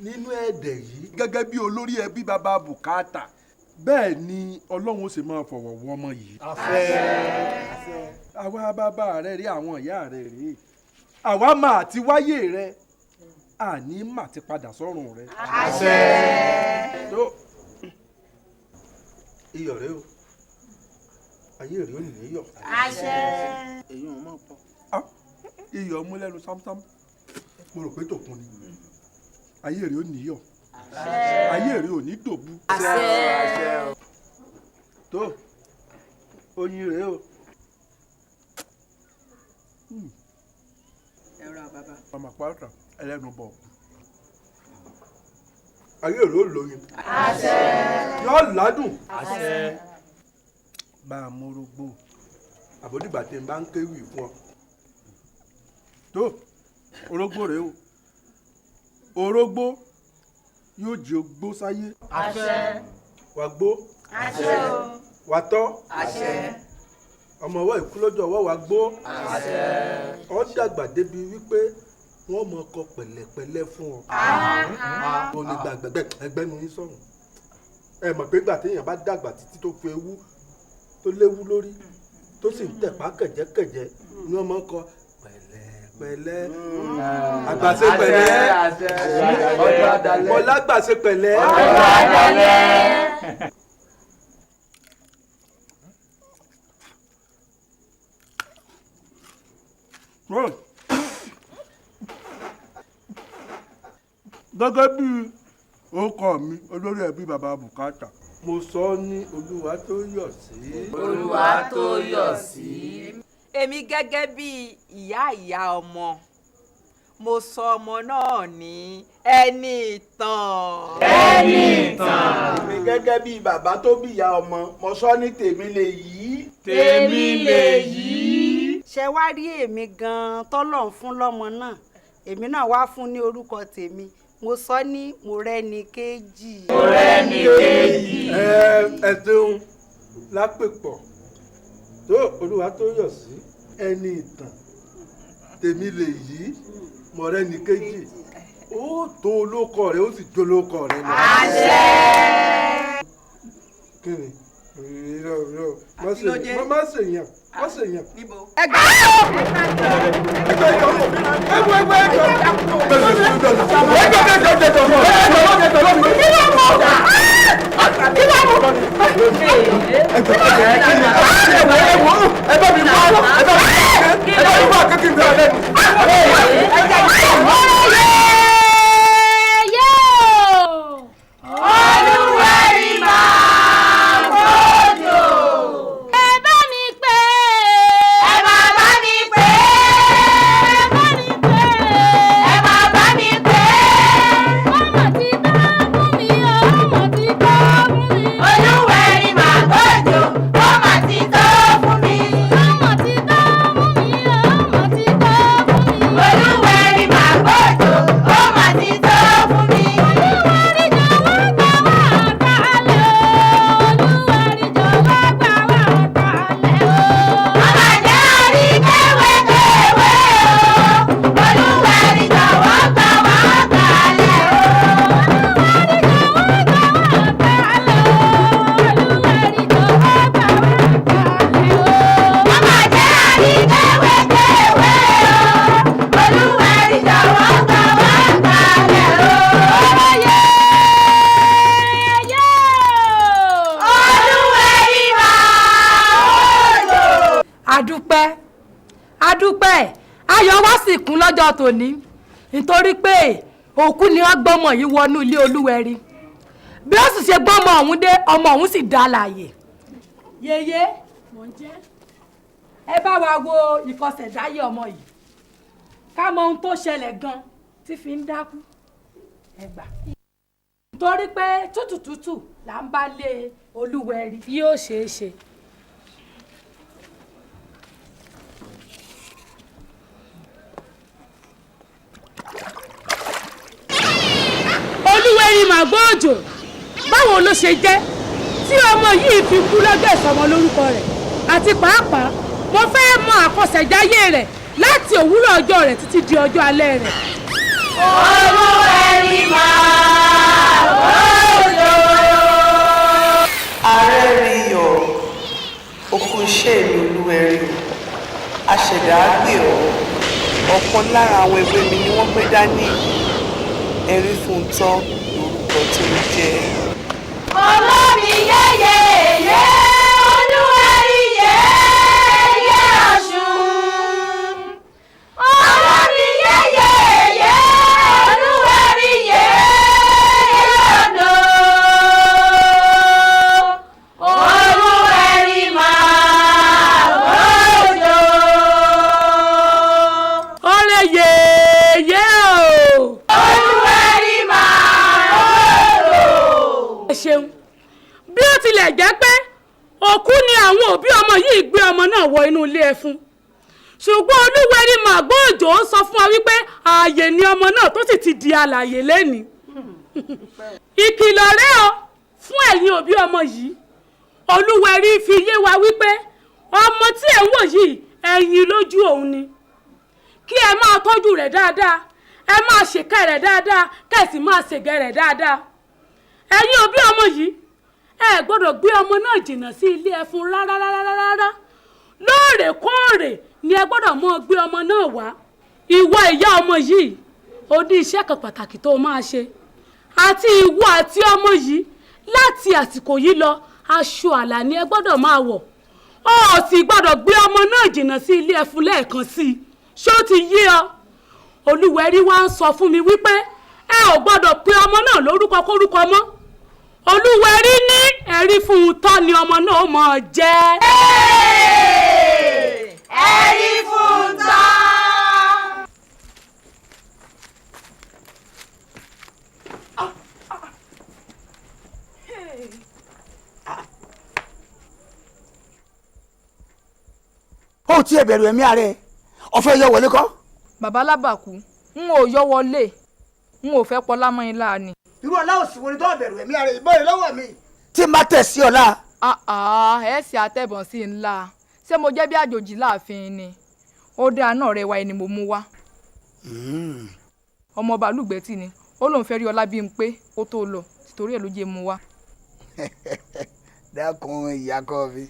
nínú ẹ̀dẹ̀ yìí gẹ́gẹ́ bí olórí ẹbí bàbá bùkátà bẹ́ẹ̀ ni Ọlọ́run ó sì máa fọ̀wọ̀ wọ ọmọ yìí. Àṣẹ. Àwa bàbá rẹ rí àwọn ìyá rẹ rí àwa máa ti wáyé rẹ àní mà ti padà sọ́run rẹ. Àṣẹ. Tó iyọ̀ rẹ o ayé rẹ ò ní iyọ̀. Àṣẹ. Èyí ò mọ̀ pọ̀. Iyọ̀ mú lẹ́nu sámsám mo rò pé tòkun ni ayé rẹ ò ní iyọ̀ ayé rẹ ò ní dòbu. Àṣẹ. Tó oyin rẹ o. Ẹ̀rọ bàbá. Ọmọ pàtàkì ẹlẹ́nu bọ̀ ayé rẹ ò lóyin. Àṣẹ. Yóò ládùn. Àṣẹ. Bá a mórógbó àbódìgbà tí n bá ń kéwì fún ọ. Tó orógbó rèé o orógbó yóò jẹ ogbó sáyé. Àṣẹ. Wà gbó. Àṣẹ. Wà tọ́. Àṣẹ. Ọmọ ọwọ́ ìkúlọ́jọ ọwọ́ wà gbó. Àṣẹ. Ọ dàgbà débi wípé wọ́n mọ ọkọ pẹ̀lẹ́pẹ̀lẹ́ fún ọ. Ó ní gbàgbẹ́gbẹ́ ẹgbẹ́ nu yín sọ̀rùn. Ẹ mọ̀ pé gbà téèyàn bá dàgbà títí tó fi ewu tó léwu lórí tó sì ń tẹ̀pá kẹ̀jẹ́kẹ̀jẹ́ ni wọ́n mọ̀ kọ pẹ̀lẹ́pẹ̀lẹ́. Àgbàṣe pẹ̀lẹ́. Ọlágbàṣe pẹ̀lẹ́. Gẹ́gẹ́ bí orúkọ mi olórí ẹbí bàbá bùkátà mo sọ ọ́ ní Olúwa tó yọ̀ sí. Olúwa tó yọ̀ sí. Èmi gẹ́gẹ́ bí ìyá ìyá ọmọ mo sọ ọmọ náà ní ẹni ìtàn. Ẹni ìtàn. Èmi gẹ́gẹ́ bí bàbá tó bí ìyá ọmọ mo sọ ní tèmi lè yí. Tèmi lè yí. Ṣé wá rí èmi gan-an tọ́lọ̀ ń fún lọ́mọ náà èmi náà wá fún ní orúkọ tèmi mo sọ ní Mọ́rẹ́níkejì. Mọ́rẹ́níkejì. Ẹ ṣeun lápèpọ̀ tó Olúwa tó yọ̀ sí ẹni ìtàn tèmi lè yí Mọ́rẹ́níkejì ó tó olóko rẹ ó sì jó olóko rẹ lọ. Àṣẹ. Kí ni irọ́ irọ́ má ṣe yàn má ṣe yàn. Ẹgbẹ́ Olúwẹ̀rí máa gbọ́dọ̀. Ẹ bá mi pè é. Ẹ máa bá mi pè é. Ẹ bá mi pè é. Ẹ máa bá mi pè é. Ọmọ ti tọ́ fún mi o, ọmọ ti tọ́ fún mi. Olúwẹ̀rí máa gbọ́dọ̀. Ọmọ ti tọ́ fún mi. Ọmọ ti tọ́ fún mi o, ọmọ ti tọ́ fún mi. Olúwẹ̀rí máa gbọ́dọ̀. Ọmọ ti tọ́ fún mi. Olúwẹ̀rí jọ̀wọ́ gbà wá kalẹ̀ o. Olúwẹ̀rí jọ̀wọ́ gbà wá kalẹ̀ o. Ọmọ jẹ́ orí kéwékéwé o. Olúwẹ̀rí jọ̀wọ́ gbà wá kalẹ̀ o. Ọmọ jẹ́ orí kéwékéwé o. Olúwẹ̀rí jọ̀wọ́ gbà wá kalẹ̀ o. Olúwẹ̀rí máa gbọ́dọ̀. Adúpẹ́ adúpẹ́ ayọ̀ wá sì kún lọ́jọ́ tòní nítorí pé òkú ni wọ́n gbọ́mọ yìí wọnú ilé Olúwẹ̀rí bí ó sì ṣe gbọ́mọ ọ̀hún dé ọmọ ọ̀hún sì dá láàyè. Yèyé mò ń jẹ́ ẹ bá wa wo ìkọsẹ̀dáyé ọmọ yìí ká mọ ohun tó ṣẹlẹ̀ gan tí fi ń dákú ẹ gbà. Nítorí pé tútù tútù là ń bá lé Olúwẹ̀rí. Yóò ṣeé ṣe. Olúwẹ̀rí màgbọ́ òjò báwo ló ṣe jẹ́ tí ọmọ yìí fi kú lọ́jọ́ ìsọmọ lórúkọ rẹ̀, àti pàápàá mo fẹ́ mọ àkọsẹ̀jáyé rẹ̀ láti òwúrọ̀ ọjọ́ rẹ̀ títí di ọjọ́ alẹ́ rẹ̀. Olúwẹ̀rí máa gbọ́dọ̀. Ààrẹ rí yọ okú iṣẹ́ ìlú Olúwẹ̀rí o, aṣẹ̀dá á gbè ọ́. Ọ̀kan lára àwọn ewé mi ni wọ́n gbé dání yìí, ẹ̀rí fún tán lórúkọ tó ń jẹ́. Olómi yẹ́yẹ́yẹ́, Olúwẹ̀rí yẹ́yẹ́ Ọ̀ṣun. Olómi yẹ́yẹ́yẹ́, Olúwẹ̀rí yẹ́yẹ́ Oǹdó. Olúwẹ̀rí máa gbọ́dọ̀. Ọ̀rẹ́ yèyé o. Olúwẹ̀rí máa gbọ́dọ̀. Ẹ ṣeun. Bí ó tilẹ̀ jẹ́ pé òkú ni àwọn òbí ọmọ yìí gbé ọmọ náà wọ inú ilé ẹfun, ṣùgbọ́n Olúwẹ̀rí Màgbóòjò sọ fún wa wípé ààyè ni ọmọ náà tó sì ti di alààyè lẹ́ni. Ìkìlọ̀ rẹ̀ o fún ẹ̀yin òbí ọmọ yìí. Olúwẹ̀rí fi yé wa wípé ọmọ tí ẹ̀ ń wò yìí ẹ̀yin lójú òun ni, kí ẹ máa tọ́jú rẹ̀ dáadáa, ẹ máa ṣèkẹ́ rẹ̀ dáadáa, kẹ́ sì máa ṣègẹ́ rẹ̀ dáadáa. Ẹ̀yin òbí ọmọ yìí, ẹ gbọ́dọ̀ gbé ọmọ náà jìnnà sí ilé ẹfun rárá rárá rárá. Lóòrèkóòrè ni ẹ gbọ́dọ̀ mọ́ gbé ọmọ náà wá. Ìwọ ìyá ọmọ yìí, o ní iṣẹ́ kan pàtàkì tó o máa ṣe. Àti ìwọ àti ọmọ yìí, láti àsìkò yìí lọ, aṣọ àlà ni ẹ gbọ́dọ̀ máa wọ̀. O ò sì gbọ́dọ̀ gbé ọmọ náà jìnnà sí ilé ẹfun lẹ́ẹ̀kan sí i. Ṣé ó ti yé ọ? Olúwẹ̀rí wá ń sọ fún mi wípé ẹ ò gbọ́dọ̀ pe ọmọ náà lórúkọ kórúkọ mọ́. Olúwẹ̀rí ní ẹ̀rí fún un tán ni ọmọ náà ó máa jẹ́. Ẹ̀rí fún un tán. Ó tiẹ̀ bẹ̀rù ẹ̀mí ààrẹ, ọ̀fẹ́ yọ wọlé kọ́. Bàbá Lábàkú, n ò yọ wọlé, n ò fẹ́ pọlá mọ́ ilá ni. Irú ọlá òsì wo ni tó bẹ̀rù ẹ̀mí ààrẹ ìbọ̀rẹ̀ lọ́wọ́ mi. Tí n bá tẹ̀ sí ọlá. Ẹ ṣe àtẹ̀bọ̀n sí ńlá, ṣé mo jẹ́ bí àjòjì láàfin ni? Ó dáa náà, rẹwà ẹni mo mú wá. Ọmọ ọba Lùgbẹ́tì ni, ó lóun fẹ́ rí ọlá bí n pé kó tó lọ, torí ẹ̀ ló jẹ́ mú wá. Dákun ìyá kọ́ mi,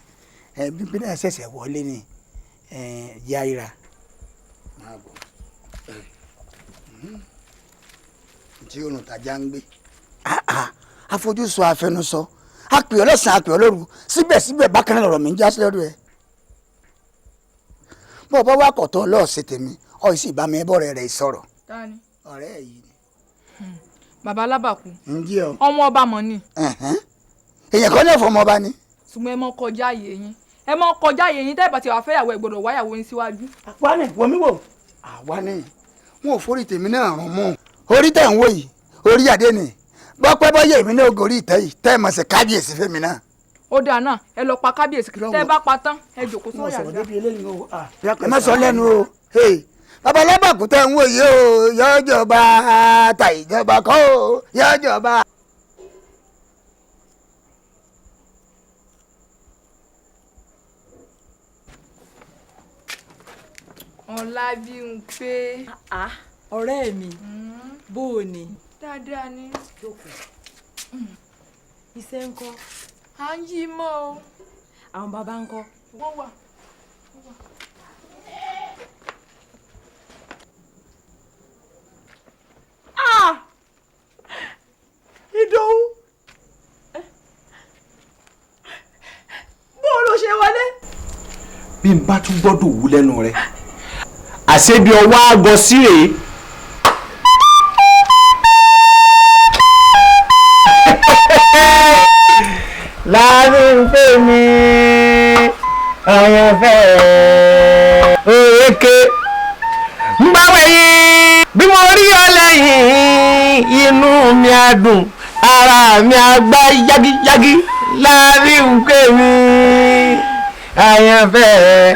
bíbí náà ṣẹ̀ṣẹ̀ wọlé ni yára tí òrùn tàjà ń gbé. Àfojúsọ àfẹnusọ, àpè ọlọ́sàn àpè ọlọ́run, síbẹ̀síbẹ̀ bákan náà lọ̀rọ̀ mi ń já sí lọ́dọ̀ ẹ̀. Bọ́ ọ bá wà kọ̀tọ́ lọ́ọ̀sẹ̀ tèmi, ọ̀ sì bá mi bọ́ọ̀rẹ̀ rẹ̀ sọ̀rọ̀. Tani? Ọ̀rẹ́ ẹ̀ yìí ni. Bàbá Lábàkú, Ǹjẹ́ o. ọmọ ọba mọ̀ ni. Èèyàn kan ní ọ̀fọ̀ ọmọ ọba ni. Ṣùgbọ́n ẹ mọ kọjá àyè yín, ẹ mọ kọjá àyè yín, tẹ́ ẹ bá ti wà fẹ́yàwó ẹ gbọ́dọ̀ wáyàwó yín síwájú. Àwa ni wọ́n mi wò. Àwa ni wọn ò forí tèmi náà rún mú. Orí tẹ̀ ń wò yìí, orí adé ni. Bọ́pẹ́ bọ́yẹ̀ èmi náà gorí ìtẹ́ yìí, tẹ́ ẹ mọ̀ sí kábíyèsí fẹ́mi náà. Ó dáa náà, ẹ lọ pa kábíyèsí, tẹ́ ẹ bá pa tán, ẹ jòkó sórí àga. Ẹ má sọ lẹ́nu o. Bàbá Lábàkú tẹ̀ ń wò yìí o, yọjọba ta ìjọba kọ́ o, yọjọba. Ọlábímpé. Ọ̀rẹ́ mi, bó o ní. Dáadáa ni. Jókòó. Iṣẹ́ ńkọ́? À ń yí mọ́ o. Àwọn bàbá ńkọ́? Wọ́n wà. Ìdòwú, bó ló ṣe wọlé. Bí n bá tún gbọ́dọ̀ wú lẹ́nu rẹ̀, àṣé bí ọwọ́ àgọ́ sí rèé. Láàrin pé mi àyànfẹ́ òrèké ń bá wẹ̀yìn, bí mo rí ọ lẹ́yìn inú mi á dùn, ara mi á gbá yágíyágí. Láàrin pé mi àyànfẹ́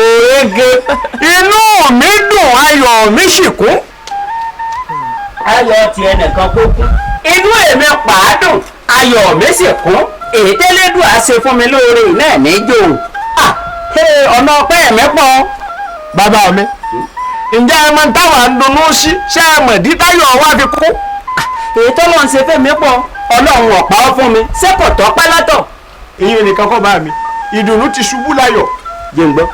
òrèké, inú mi dùn, ayọ̀ mi sì kún. Ayọ̀ tiẹ̀ nìkan kó kún, inú èmi pàádùn. Ayọ̀ mi sì kún èyí tẹ́lẹ́dùn á ṣe fún mi lóore náà ní jò. Ọ̀nà ọpẹ́ mi pọ̀. Bàbá mi, ǹjẹ́ ẹ mọ táwa ń dunnú sí, ṣé ẹ mọ̀ dí táyọ̀ wá fi kú? Èyí tó lọ́n ṣe fẹ́mi pọ̀, Ọlọ́run ọ̀pá ó fún mi, ṣé kò tọ́pẹ́ látọ̀? Ìyẹn nìkan kọ́ bá mi, ìdùnnú ti ṣubú láyọ̀. Jẹ́ ń gbọ́.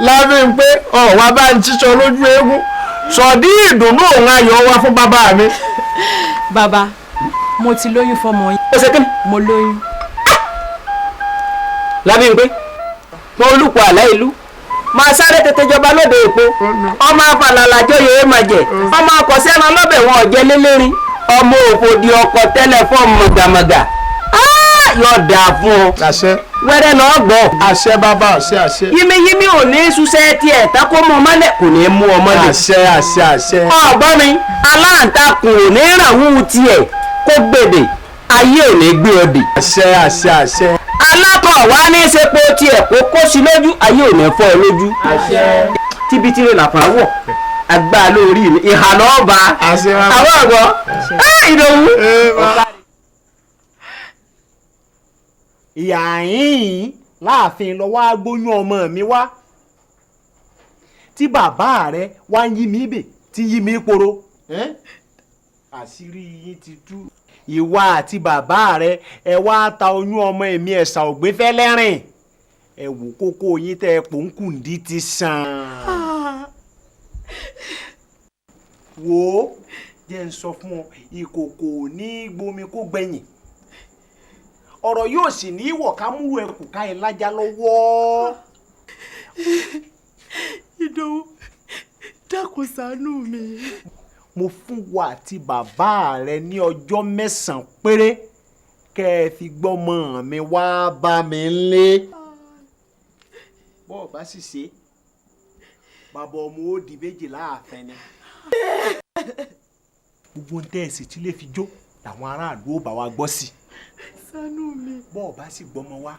Lábẹ́ ń pé ọ̀wá bá ń sísọ lójú eégún, sọ̀dí ìdùnnú òun ayọ̀ wá fún bàbá mi. Bàbá, mo ti lóyún fọmọ yín. Ó ṣe kí ni? Mo lóyún. Lábẹ́ ń pé mo olùkọ́ àlá ìlú máa sáré tètè jọba lóde èpo, ọmọ afàlàlà jọyè é máa jẹ, ọmọ akọ̀sẹ́ran lọ́bẹ̀ wọn ọ̀jẹ̀ lélẹ́rin, ọmọ òfòdì ọkọ̀ tẹ́lẹ̀ fọ́ mọ̀gàmọ̀gà yóò dáa fún ọ. Àṣẹ. Wẹ́rẹ́ lọ gbọ́. Àṣẹ bàbá, àṣẹ àṣẹ. Yínmíyínmí ò ní ṣuṣẹ́ tiẹ̀ tako mọ́ mọ́lẹ̀ kò ní mú ọ mọ́lẹ̀. Àṣẹ àṣẹ àṣẹ. Ọ̀gbọ́n mi, aláǹtakùn ò ní ràwú tiẹ̀ kó gbèdè, ayé ò ní gbé ọ dè. Àṣẹ àṣẹ àṣẹ. Alákọ̀ wa ní í ṣe pé tiẹ̀ kó kó sí lójú, ayé ò ní fọ́ ọ lójú. Àṣẹ. Tíbitìrì làpá wọ̀, àgbà lórí mi, ìhànà ọba. Àṣẹ bàbá. Àwọn ọ̀gbọ́n, Ìdòwú. Ìyá yín láàfin lọ wá gbóyún ọmọ mi wá tí bàbá rẹ wá ń yí mi bè tí yí mi poro. Àṣírí yín ti tú. Ìwà àti bàbá rẹ ẹ wá ta oyún ọmọ èmi ẹ̀sà ògbéfẹ́ lẹ́rìn ẹ wò kókó yín tẹ pòǹkùndí ti sàn. Wò ó jẹ́ ń sọ fún ọ, ìkòkò ní gbomi kó gbẹ̀yìn, ọ̀rọ̀ yóò sì ní ìwọ̀ ká múrú ẹkù ká ẹ lájà lọ́wọ́. Ìdòwú, dákun ṣàánú mi. Mo fún wa àti bàbá rẹ ní ọjọ́ 9 péré kẹ́ ẹ fi gbọ́mọ mi wá bá mi lé. Bọ́ọ̀ bá sì ṣe, bàbá ọmọ ó di méjì láàfin ni. Gbogbo ohun tẹ́ ẹ sì ti lè fi jó làwọn aráàlú ó bá wa gbọ́ sí. Ṣàánú mi. Bọ́ọ̀ bá sì gbọ́mọ wá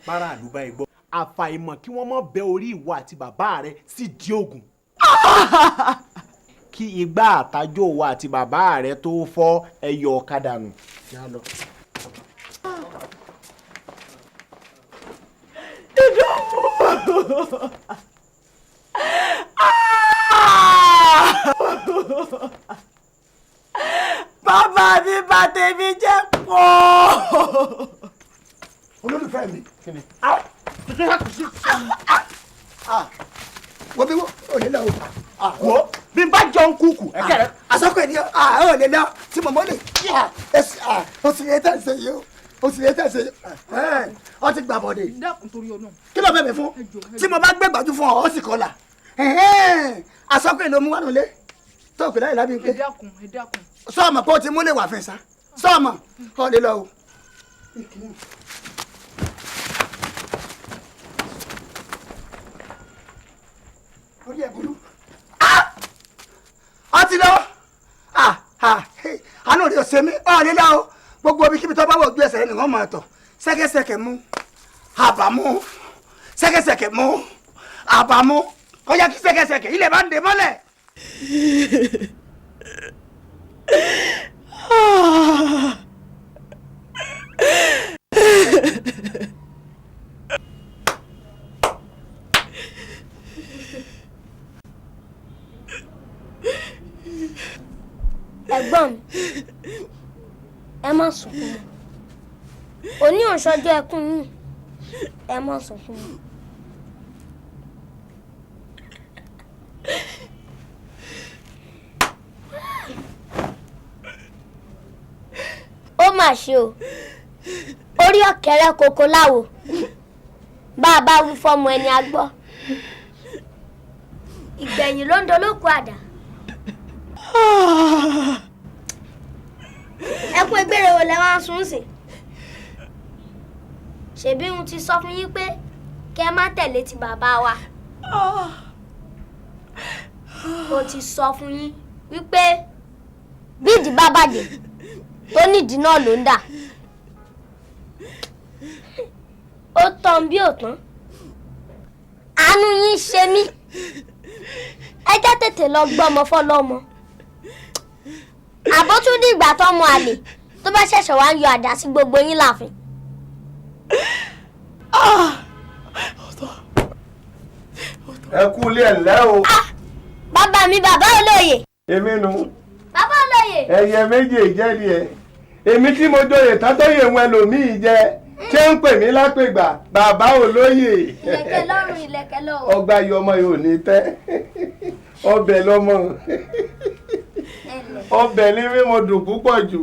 báráàlú bá ẹ gbọ́. Àfàìmọ̀ kí wọ́n má bẹ orí ìwọ àti bàbá rẹ sí di ògùn. Kí igbá àtàjò wa àti bàbá rẹ tó fọ́ ẹyọ ọ̀kadà nù. Ìdòwú. Bàbá mi bà tèmi jẹ́ pọ̀. Olólùfẹ́ mi. Wo bí wo ò lè lọ o. Wo bí n bá jọ ń kúkú ẹ̀kẹ́ rẹ. Àsọkọ ènìyàn ò lè lọ tí mọ̀mọ́ lè. O sì lè tẹ̀sẹ̀ yìí o, o sì lè tẹ̀sẹ̀ yìí o. Ọ ti gbà bọ̀dẹ̀. Kí ló bẹ̀ mí fún? Tí mo bá gbé gbàjú fún ọ, ó sì kọlà. Àsọkọ ènìyàn mú wà nulẹ̀ tó pè láyé lábí pé. Ẹ dákun, ẹ dákun. Sọ́ọ̀mọ̀ pé o ti múlẹ̀ wà fẹ́ sá. Sọ́ọ̀mọ̀ ò lè lọ o. Orí ẹ̀ burú. Ọ ti lọ. Àánú rí ọ̀sẹ̀ mi, ọ̀ lè lọ o. Gbogbo ibi kíbi tó bá wọ̀ ojú ẹsẹ̀ rẹ̀ nìkan máa tọ̀. Ṣẹ́kẹ́ṣẹkẹ̀ mú, àbámú, ṣẹ́kẹ́ṣẹkẹ̀ mú, àbámú. Kọjá kí ṣẹ́kẹ́ṣẹkẹ̀ ilẹ̀ bá ń dè mọ́lẹ̀. Ẹ̀gbọ́n mi, ẹ má sunkún mọ́. Òní ò ṣọjọ́ ẹkún yín, ẹ má sunkún mọ́. Ó mà ṣe o, orí ọ̀kẹ́rẹ́ koko láwo, bá a bá wí fọ́mọ ẹni a gbọ́. Ìgbẹ̀yìn ló ń dolóko àdá. Ẹkún egbére wo lẹ máa ń sun sí? Ṣèbí n ti sọ fún yín pé kẹ́ ẹ má tẹ̀lé ti bàbá wa. Mo ti sọ fún yín wípé bí ìdí bá bàjẹ́ tó nídìí náà ló ń dà. Ó tán bí ò tán. Àánú yín ṣe mí. Ẹ jẹ́ tètè lọ gbọ́mọ fọlọ́mọ. Àbó tún dìgbà tọ́mọ àlè Tó bá ṣẹ̀ṣẹ̀ wá ń yọ àdá sí gbogbo yín láàfin. Ẹ kú ilé ẹ̀ ńlẹ́ o. Bàbá mi, bàbá olóyè. Èmi nu. Bàbá olóyè. Ẹyẹ méjì jẹ́ ni ẹ. Èmi tí mo joyè tátóyè wọn ẹlòmíì jẹ ṣé ń pè mí lápègbà bàbá olóyè. Ìlẹ̀kẹ̀ lọ́rùn, ìlẹ̀kẹ̀ lọ́wọ́. Ọgbà yìí ọmọ yìí ò ní tẹ́. Ọbẹ̀ lọ́mọ. Ọbẹ̀ ní mímọ dùn púpọ̀ jù.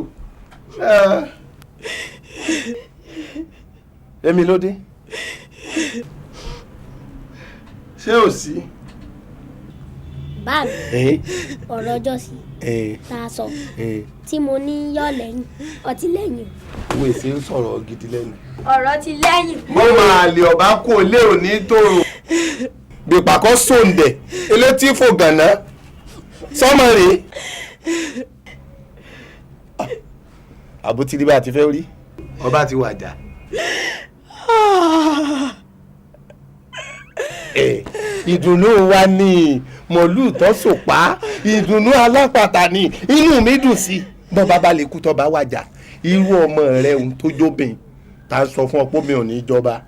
Èmi ló dé. Ṣé ò sí? Bá mi, ọ̀rọ̀ ọjọ́ sí tá a sọ tí mo ní yọ̀ lẹ́yìn, ọtí lẹ́yìn. Owó èsì ń sọ̀rọ̀ gidi lẹ́nu. Ọ̀rọ̀ ti lẹ́yìn. Mo máa lè ọba kó lé òní tòrò. Gbèpàkọ́ sòǹdẹ̀ elétí fò gànà sọ́mọ rèé. Àbótí rí bá a ti fẹ́ rí. Ọba ti wàjà. Ìdùnnú wa ni mọ̀lú tó sòpá, ìdùnnú alápàtà ni inú mi dùn sí. Bọ́ba bá lè kú tọ́ba wàjà, irú ọmọ rẹ̀ ń tó jóbìn tá a sọ fún ọ pé mi ò ní jọba.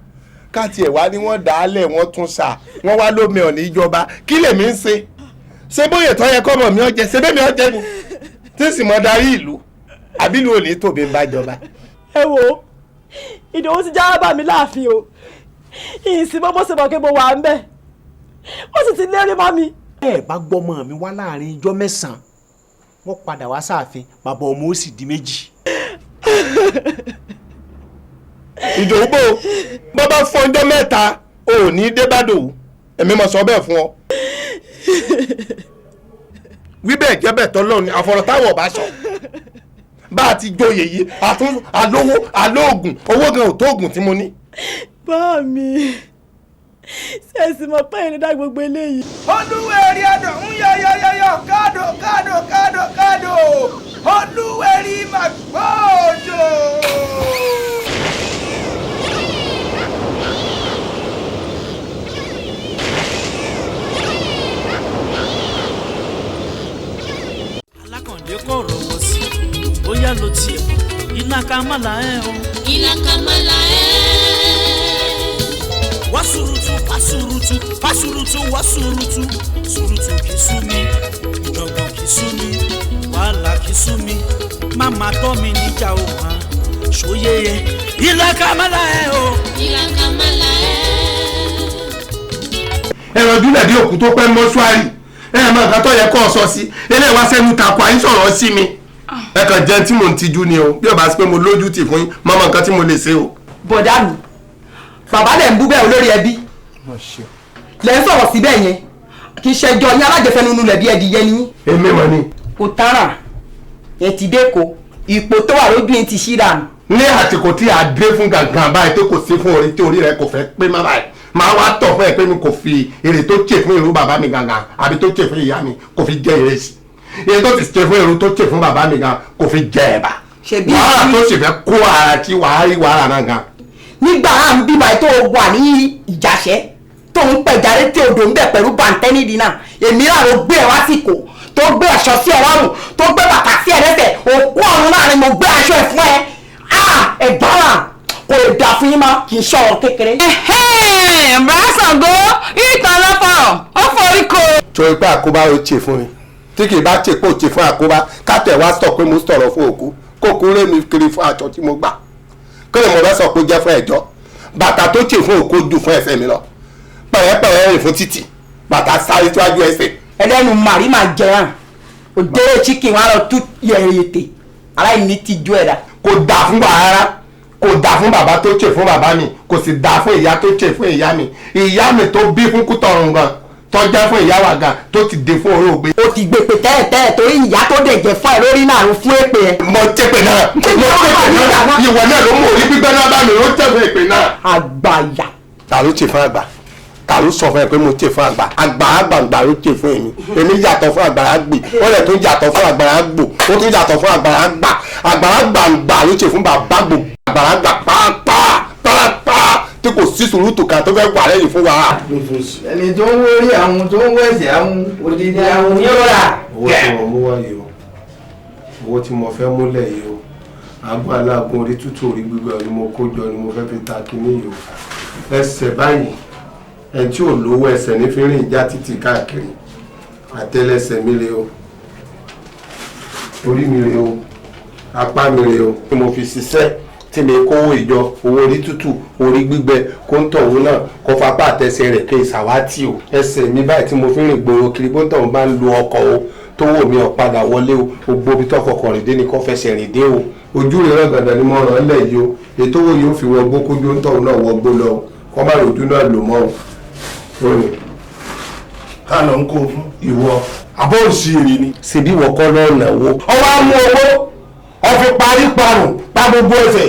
Káàtì ẹ̀ wá ní wọ́n dà á lẹ̀, wọ́n tún sà, wọ́n wá lómi ò ní jọba. Kí lèmi ń ṣe? Ṣé bóyè tó yẹ kọ́mọ mi ọjẹ? Ṣé bẹ́ẹ̀ mi ọjẹ ni? Tí sì mọ darí ìlú, àbí ìlú ò ní tòbí ń bá jọba. Ẹ wo, Ìdòwú ti já bá mi láàfin o. Ìsìn bọ́ bó ṣe mọ̀ pé mo wà ń bẹ̀. Ó sì ti lérí mọ́ mi. Ẹ bá gbọ́mọ mi wá láàrin ijọ́ mẹ́sàn-án, wọ́n padà wá sáàfin, bàbá ọmọ ó sì di méjì. Ìdòwú bò bọ́ bá fún ọjọ́ mẹ́ta, o ò ní dé bá Dòwú, èmi mọ̀ sọ bẹ́ẹ̀ fún ọ. Wí bẹ́ẹ̀ jẹ́ bẹ́ẹ̀ tọ́lọ́ ni àfọ̀rọ̀ táwọn ọba sọ. Bá a ti joyè yìí, àtún alówó alóògùn, owó gan ò tó ògùn tí mo ní. Bá mi, ṣe é sì mọ̀ pé ìrìn dá gbogbo eléyìí. Olúwẹ̀rí ẹ̀dọ̀ ń yọ yọ yọ yọ káàdò káàdò káàdò káàdò Olúwẹ̀rí màgbọ́ òjò. Alákàndé kò rọ̀wọ́ sí bóyá ló tiẹ̀ mọ̀ iná ká má la ẹ̀ o. Iná ká má la ẹ̀. Wá surutu wá surutu wá surutu wá surutu surutu kì í sú mi, ìjọ̀gbọ̀n kì í sú mi, wàhálà kì í sú mi, má tọ́ mi níjà o hàn ṣòye yẹ. Iná ká má la ẹ̀ o. Iná ká má la ẹ̀. Ẹ̀rọ dúlẹ̀ bí òkú tó pẹ́ mọ́ṣúárì, ẹ mọ nǹkan tó yẹ kó o sọ sí eléyìí wá sẹ́nu takò àyín sọ̀rọ̀ sí mi. Ẹ kàn jẹun tí mò ń tijú ni o, bí ó bá sí pé mo lójú tì fún yín, mọ mọ nǹkan tí mo lè ṣe o. Bọ̀dá mi, bàbá lẹ̀ ń bú bẹ́ẹ̀ olórí ẹbí lẹ̀ ń sọ̀rọ̀ síbẹ̀ yẹn, kì í ṣẹjọ́ yín alájẹfẹ́nu lẹ̀ bí ẹdìyẹ ni yín. Èmi mọ̀ ni. Kò tárà ẹ ti dé ko ipò tó wà lójú yín ti ṣí dànù. Ní àsìkò tí a dé fún gàngàn báyìí tó kò sí fún orí tí orí rẹ kò fẹ́ pé má báyìí, máa wá tọ̀ fún ẹ pé mi kò fi èrè tó ṣe fún irú bàbá mi gàngàn àbí tó ṣe fún ìyá mi kò fi jẹ ìrẹsì, èrè tó ti ṣe fún irú tó ṣe fún bàbá mi gan kò fi jẹ ẹ̀bà. Wàhálà tó sì fẹ́ kó ara tí wàá rí wàhálà náà gan. Nígbà à ń bíbá tó wà ní ìjàṣẹ́ tó ń pẹ̀já létí odò ń bẹ̀ pẹ̀lú bàǹtẹ́ nídìí náà, èmi náà ló gbé ẹ wá sí kò tó gbé aṣọ sí ẹ lọ́rùn tó gbé bàtà sí ẹ lẹ́sẹ̀ òkú ọ̀run láàrin mo gbé aṣọ ẹ fún ẹ. Ẹ bára kò lè dà fún yín mọ́, kì í ṣọ̀rọ̀ kékeré. Bàṣàngó ìtàn lọ́fọ̀rọ̀ ó forí ko. Torí pé àkóbá ó ṣe fún mi tí kì í bá ṣe pé ó ṣe fún àkóbá kátẹ̀ wá sọ pé mo sọ̀rọ̀ fún òkú kókó rẹ̀ mi kiri fún aṣọ tí mo gbà kí ni mo fẹ́ sọ pé jẹ́ fún ẹ̀jọ́ bàtà tó ṣe fún òkú jù fún ẹsẹ̀ mi lọ pẹ̀rẹ́pẹ̀rẹ́ rìn fún títì bàtà sáré síwájú ẹsẹ̀. Ẹlẹ́nu màrí máa jẹran òde chicken wa lọ tú yẹ̀rẹ̀yẹ̀tẹ̀ aláìní ti jó ẹ̀dá. Kò dà fún bàbá rárá, kò dà fún bàbá tó ṣe fún bàbá mi, kò sì dà fún ìyá tó ṣe fún ìyá mi, ìyá mi tó bí fún Kútọ̀run gan tó jẹ́ fún ìyá wa gan tó ti dé fún orógbé. Ó ti gbèpè tẹ́ẹ̀tẹ́ẹ̀ torí ìyá tó dẹ̀ jẹ́ fún ẹ lórí náà ló fún èpè ẹ. Mo tẹ́pẹ̀ náà, mo tẹ́pẹ̀ náà, ìwọ náà ló mú orí gbígbẹ́ náà bá mi ló tẹ́pẹ̀ èpè náà. Àgbàyà. Ta ló ṣe fún àgbà? Ta ló sọ fún ẹ pé mo ṣe fún àgbà? Àgbà àgbàǹgbà ló ṣe fún èmi. Èmi yàtọ̀ fún àgbàrá gbè, ó lẹ̀ tún yàtọ̀ fún àgbàrá gbò, ó tún yàtọ̀ fún àgbàrá gbà. Àgbàrá gbàǹgbà ló ṣe fún bàbá gbò, àgbàrá gbà pàápàá pàápàá tí kò sí sùúrù kan tó fẹ́ wà lẹ́yìn fún wa. Ẹni tó ń wórí àwọn tó ń wẹ̀sẹ̀ àwọn odidi àwọn yóò rà. Owó tí mo mú wá yìí o, owó tí mo fẹ́ múlẹ̀ yìí o, Àgọ́ aláàgùn orí tútù orí gbígbẹ ni mo kó jọ ni mo fẹ́ fi ta kinní yìí o. Ẹsẹ̀ báyìí, ẹ tí ò lówó ẹsẹ̀ ní fi rìn já títì káàkiri. Àtẹ́lẹsẹ̀ mi rè o, orí mi rè o, apá mi rè o. Mo fi ṣiṣẹ́ tí mi kówó ìjọ owó orí tútù orí gbígbẹ kó ń tọ̀hún náà kó fapá àtẹsẹ̀ rẹ̀ kí ìsàwátì o. Ẹsẹ̀ mi báyìí tí mo fi rìn gbòòrò kiri bó ń tọ̀hún bá ń lu ọkọ̀ o tó wò mí ọ̀padà wọlé o, gbogbo ibi tó kọkọ̀ rìn dé ni kò fẹsẹ̀ rìn dé o. Ojú rẹ̀ náà gàdá ni mo ràn án lẹ̀ yìí o, ètò owó yóò fi wọgbó kójú ń tọ̀hún náà wọgbó lọ o, kó má rojú náà lò mọ́ o. Ká ló ń kó fún. Ìwọ. Àbọ̀ òsì èrè ni. Ṣèbí ìwọ kọ́ lọ́ọ́ náwó. Ọwọ́ á mú owó, ó fi parí parùn pa gbogbo ẹsẹ̀,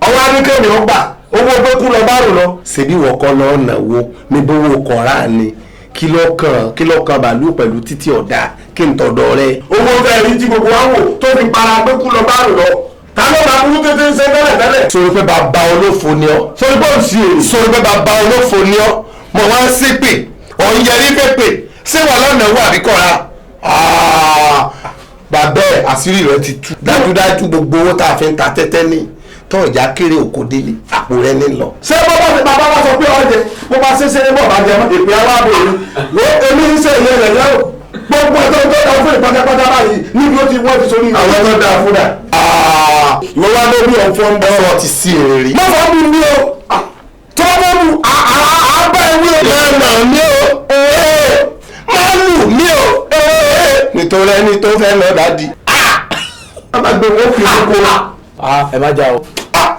ọwọ́ á ní kéèmì ó gbà, owó gbé kú lọ bá rò lọ. Ṣèbí ìwọ kọ́ lọ́ọ́ náwó ní bówó kọ́ra ni, kí ló kan bàálù pẹ̀lú títí ọ̀dà kí n tọ̀dọ̀ rẹ. Owó fẹ́ rí tí gbogbo wa wò tó fi para gbé kú lọ bá rò lọ. Ta ló máa burú tètè ń ṣe tẹ́lẹ̀ tẹ́lẹ̀. Sori pé bàbá olófo ni ọ́. Sori pé òsì èrè. Sori pé bàbá olófo ni ọ́. Mo wá ń ṣépè, ọ̀ ń yẹrí pépè, ṣé wà lọ́nà owó àbíkọ́ra? Bàbá ẹ̀ àṣírí rẹ̀ ti tú. Dájúdájú gbogbo owó tá a fi ń ta tẹ́tẹ́ ní tọ́ ìjà kéré òkò délé àpò rẹ ní lọ. Ṣé bọ́bá ti bàbá wa sọ pé ọ̀jẹ̀ bó bá ṣe ṣe ní bọ́ọ̀bá jẹ mọ́ èpè aláàbò mi wo èmi ń ṣe ìyẹn rẹ̀ lẹ́wọ̀ gbogbo ẹ̀tọ́ tó dáa fún ìpátápátá báyìí níbi ó ti wọ́n ti sórí. Àwọn tó dáa fún dà. Ìwọ wá lórí ọ̀fọ̀ ń bọ̀. Ọ̀rọ̀ ti sí èrè rí. Má fọ́ mi ní o tó bá mú àbá ewé. Má nà mí o, má lù mí o, nítorí ẹni tó fẹ́ lọ dàdí. A máa gbé owó fi kókó. Ẹ má jà o.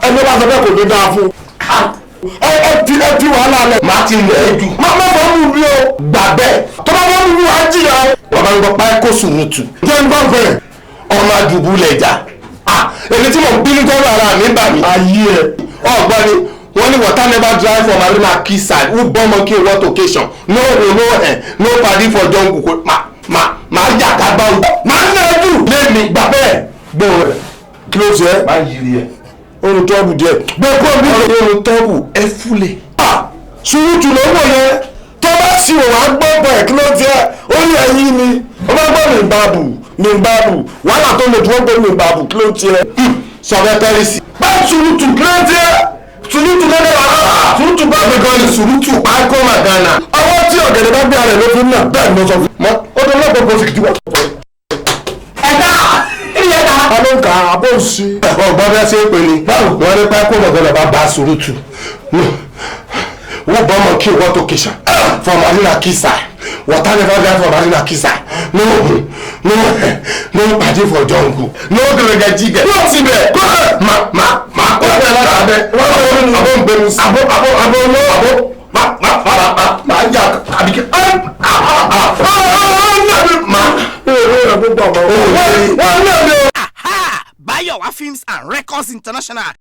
Ẹni bá sọ bẹ́ẹ̀ kò ní dáa fún. Ẹ ti wàhálà lẹ̀. Má ti lẹ̀ ẹ́ jù. Má fọ́ mú mi o. Gbà bẹ́ẹ̀. Tó bá fọ́ mú mi wàá jìyà o. Wọ́n máa ń gbọ́ pákó sùrùtù. Jẹ́ ń gbọ́ bẹ́ẹ̀. Ọmọ àdùbù lẹ̀ jà. Èmi tí mò ń bínú tọ́lọ̀ ara mi bà mí. Ayé ẹ̀. Ọ̀gbọ́n ni wọ́n ní water never dry for marina quayside who born monkey what occasion no road no hair no padi for jungle kò má má má yà ká gbá o. Má ń lẹ̀ jù. Lémi gbà bẹ́ẹ̀. Gbọ́ rẹ̀ kí ló ṣe é. Má yiri ẹ̀. Orun tọ́ọ̀bù díẹ̀. Gbé kó mi. Orun tọ́ọ̀bù ẹ fúlẹ̀. Sùúrùtù ló wò yẹn. Tó bá sì wò wá gbọ́ bọ̀ ẹ̀ kí ló ti ẹ̀. Ó ní ẹyin ni. Ó bá gbọ́ mi bàbù mi bàbù. Wàhálà tó lè dúró gbé mi bàbù kí ló ti ẹ̀. Sọ̀rọ̀ tẹ́lifísì. Bá sùúrùtù kí ló ti ẹ̀. Sùúrùtù lọ́dọ̀ wà. Sùúrùtù bá mi gan ni sùúrùtù pákó màgánà. Ọwọ́ tí ọ̀gẹ̀dẹ̀ bá gbé ara ẹ̀ ló fi ń nà bẹ́ẹ̀ ni mo sọ fún mi. Ó dún lọ́pọ̀ bó sì ti wà. Ẹ̀dá ìyẹn dá. Ta ló ń kà á bó sí. Ọgbọ́n bẹ́ẹ̀ ṣe é pè ní. Wọ́n ní pákó màgánà bá bá sùúrùtù. Wọ́n bọ́ ọmọ kí wọ́n tó kìsà. For marina quayside water never dry for marina quayside no no no padi for jungle no gẹrẹgẹ jígẹ. Wọ́n ti bẹ̀. Ma ma ma kó ẹ lára abẹ. Abo ń gbẹnu sí. Abo abo abo no abo ma ma ma ma ma yà àbíkẹ́. Ma. Wọ́n ní ọ̀dọ̀. Bayowa Films and Records International.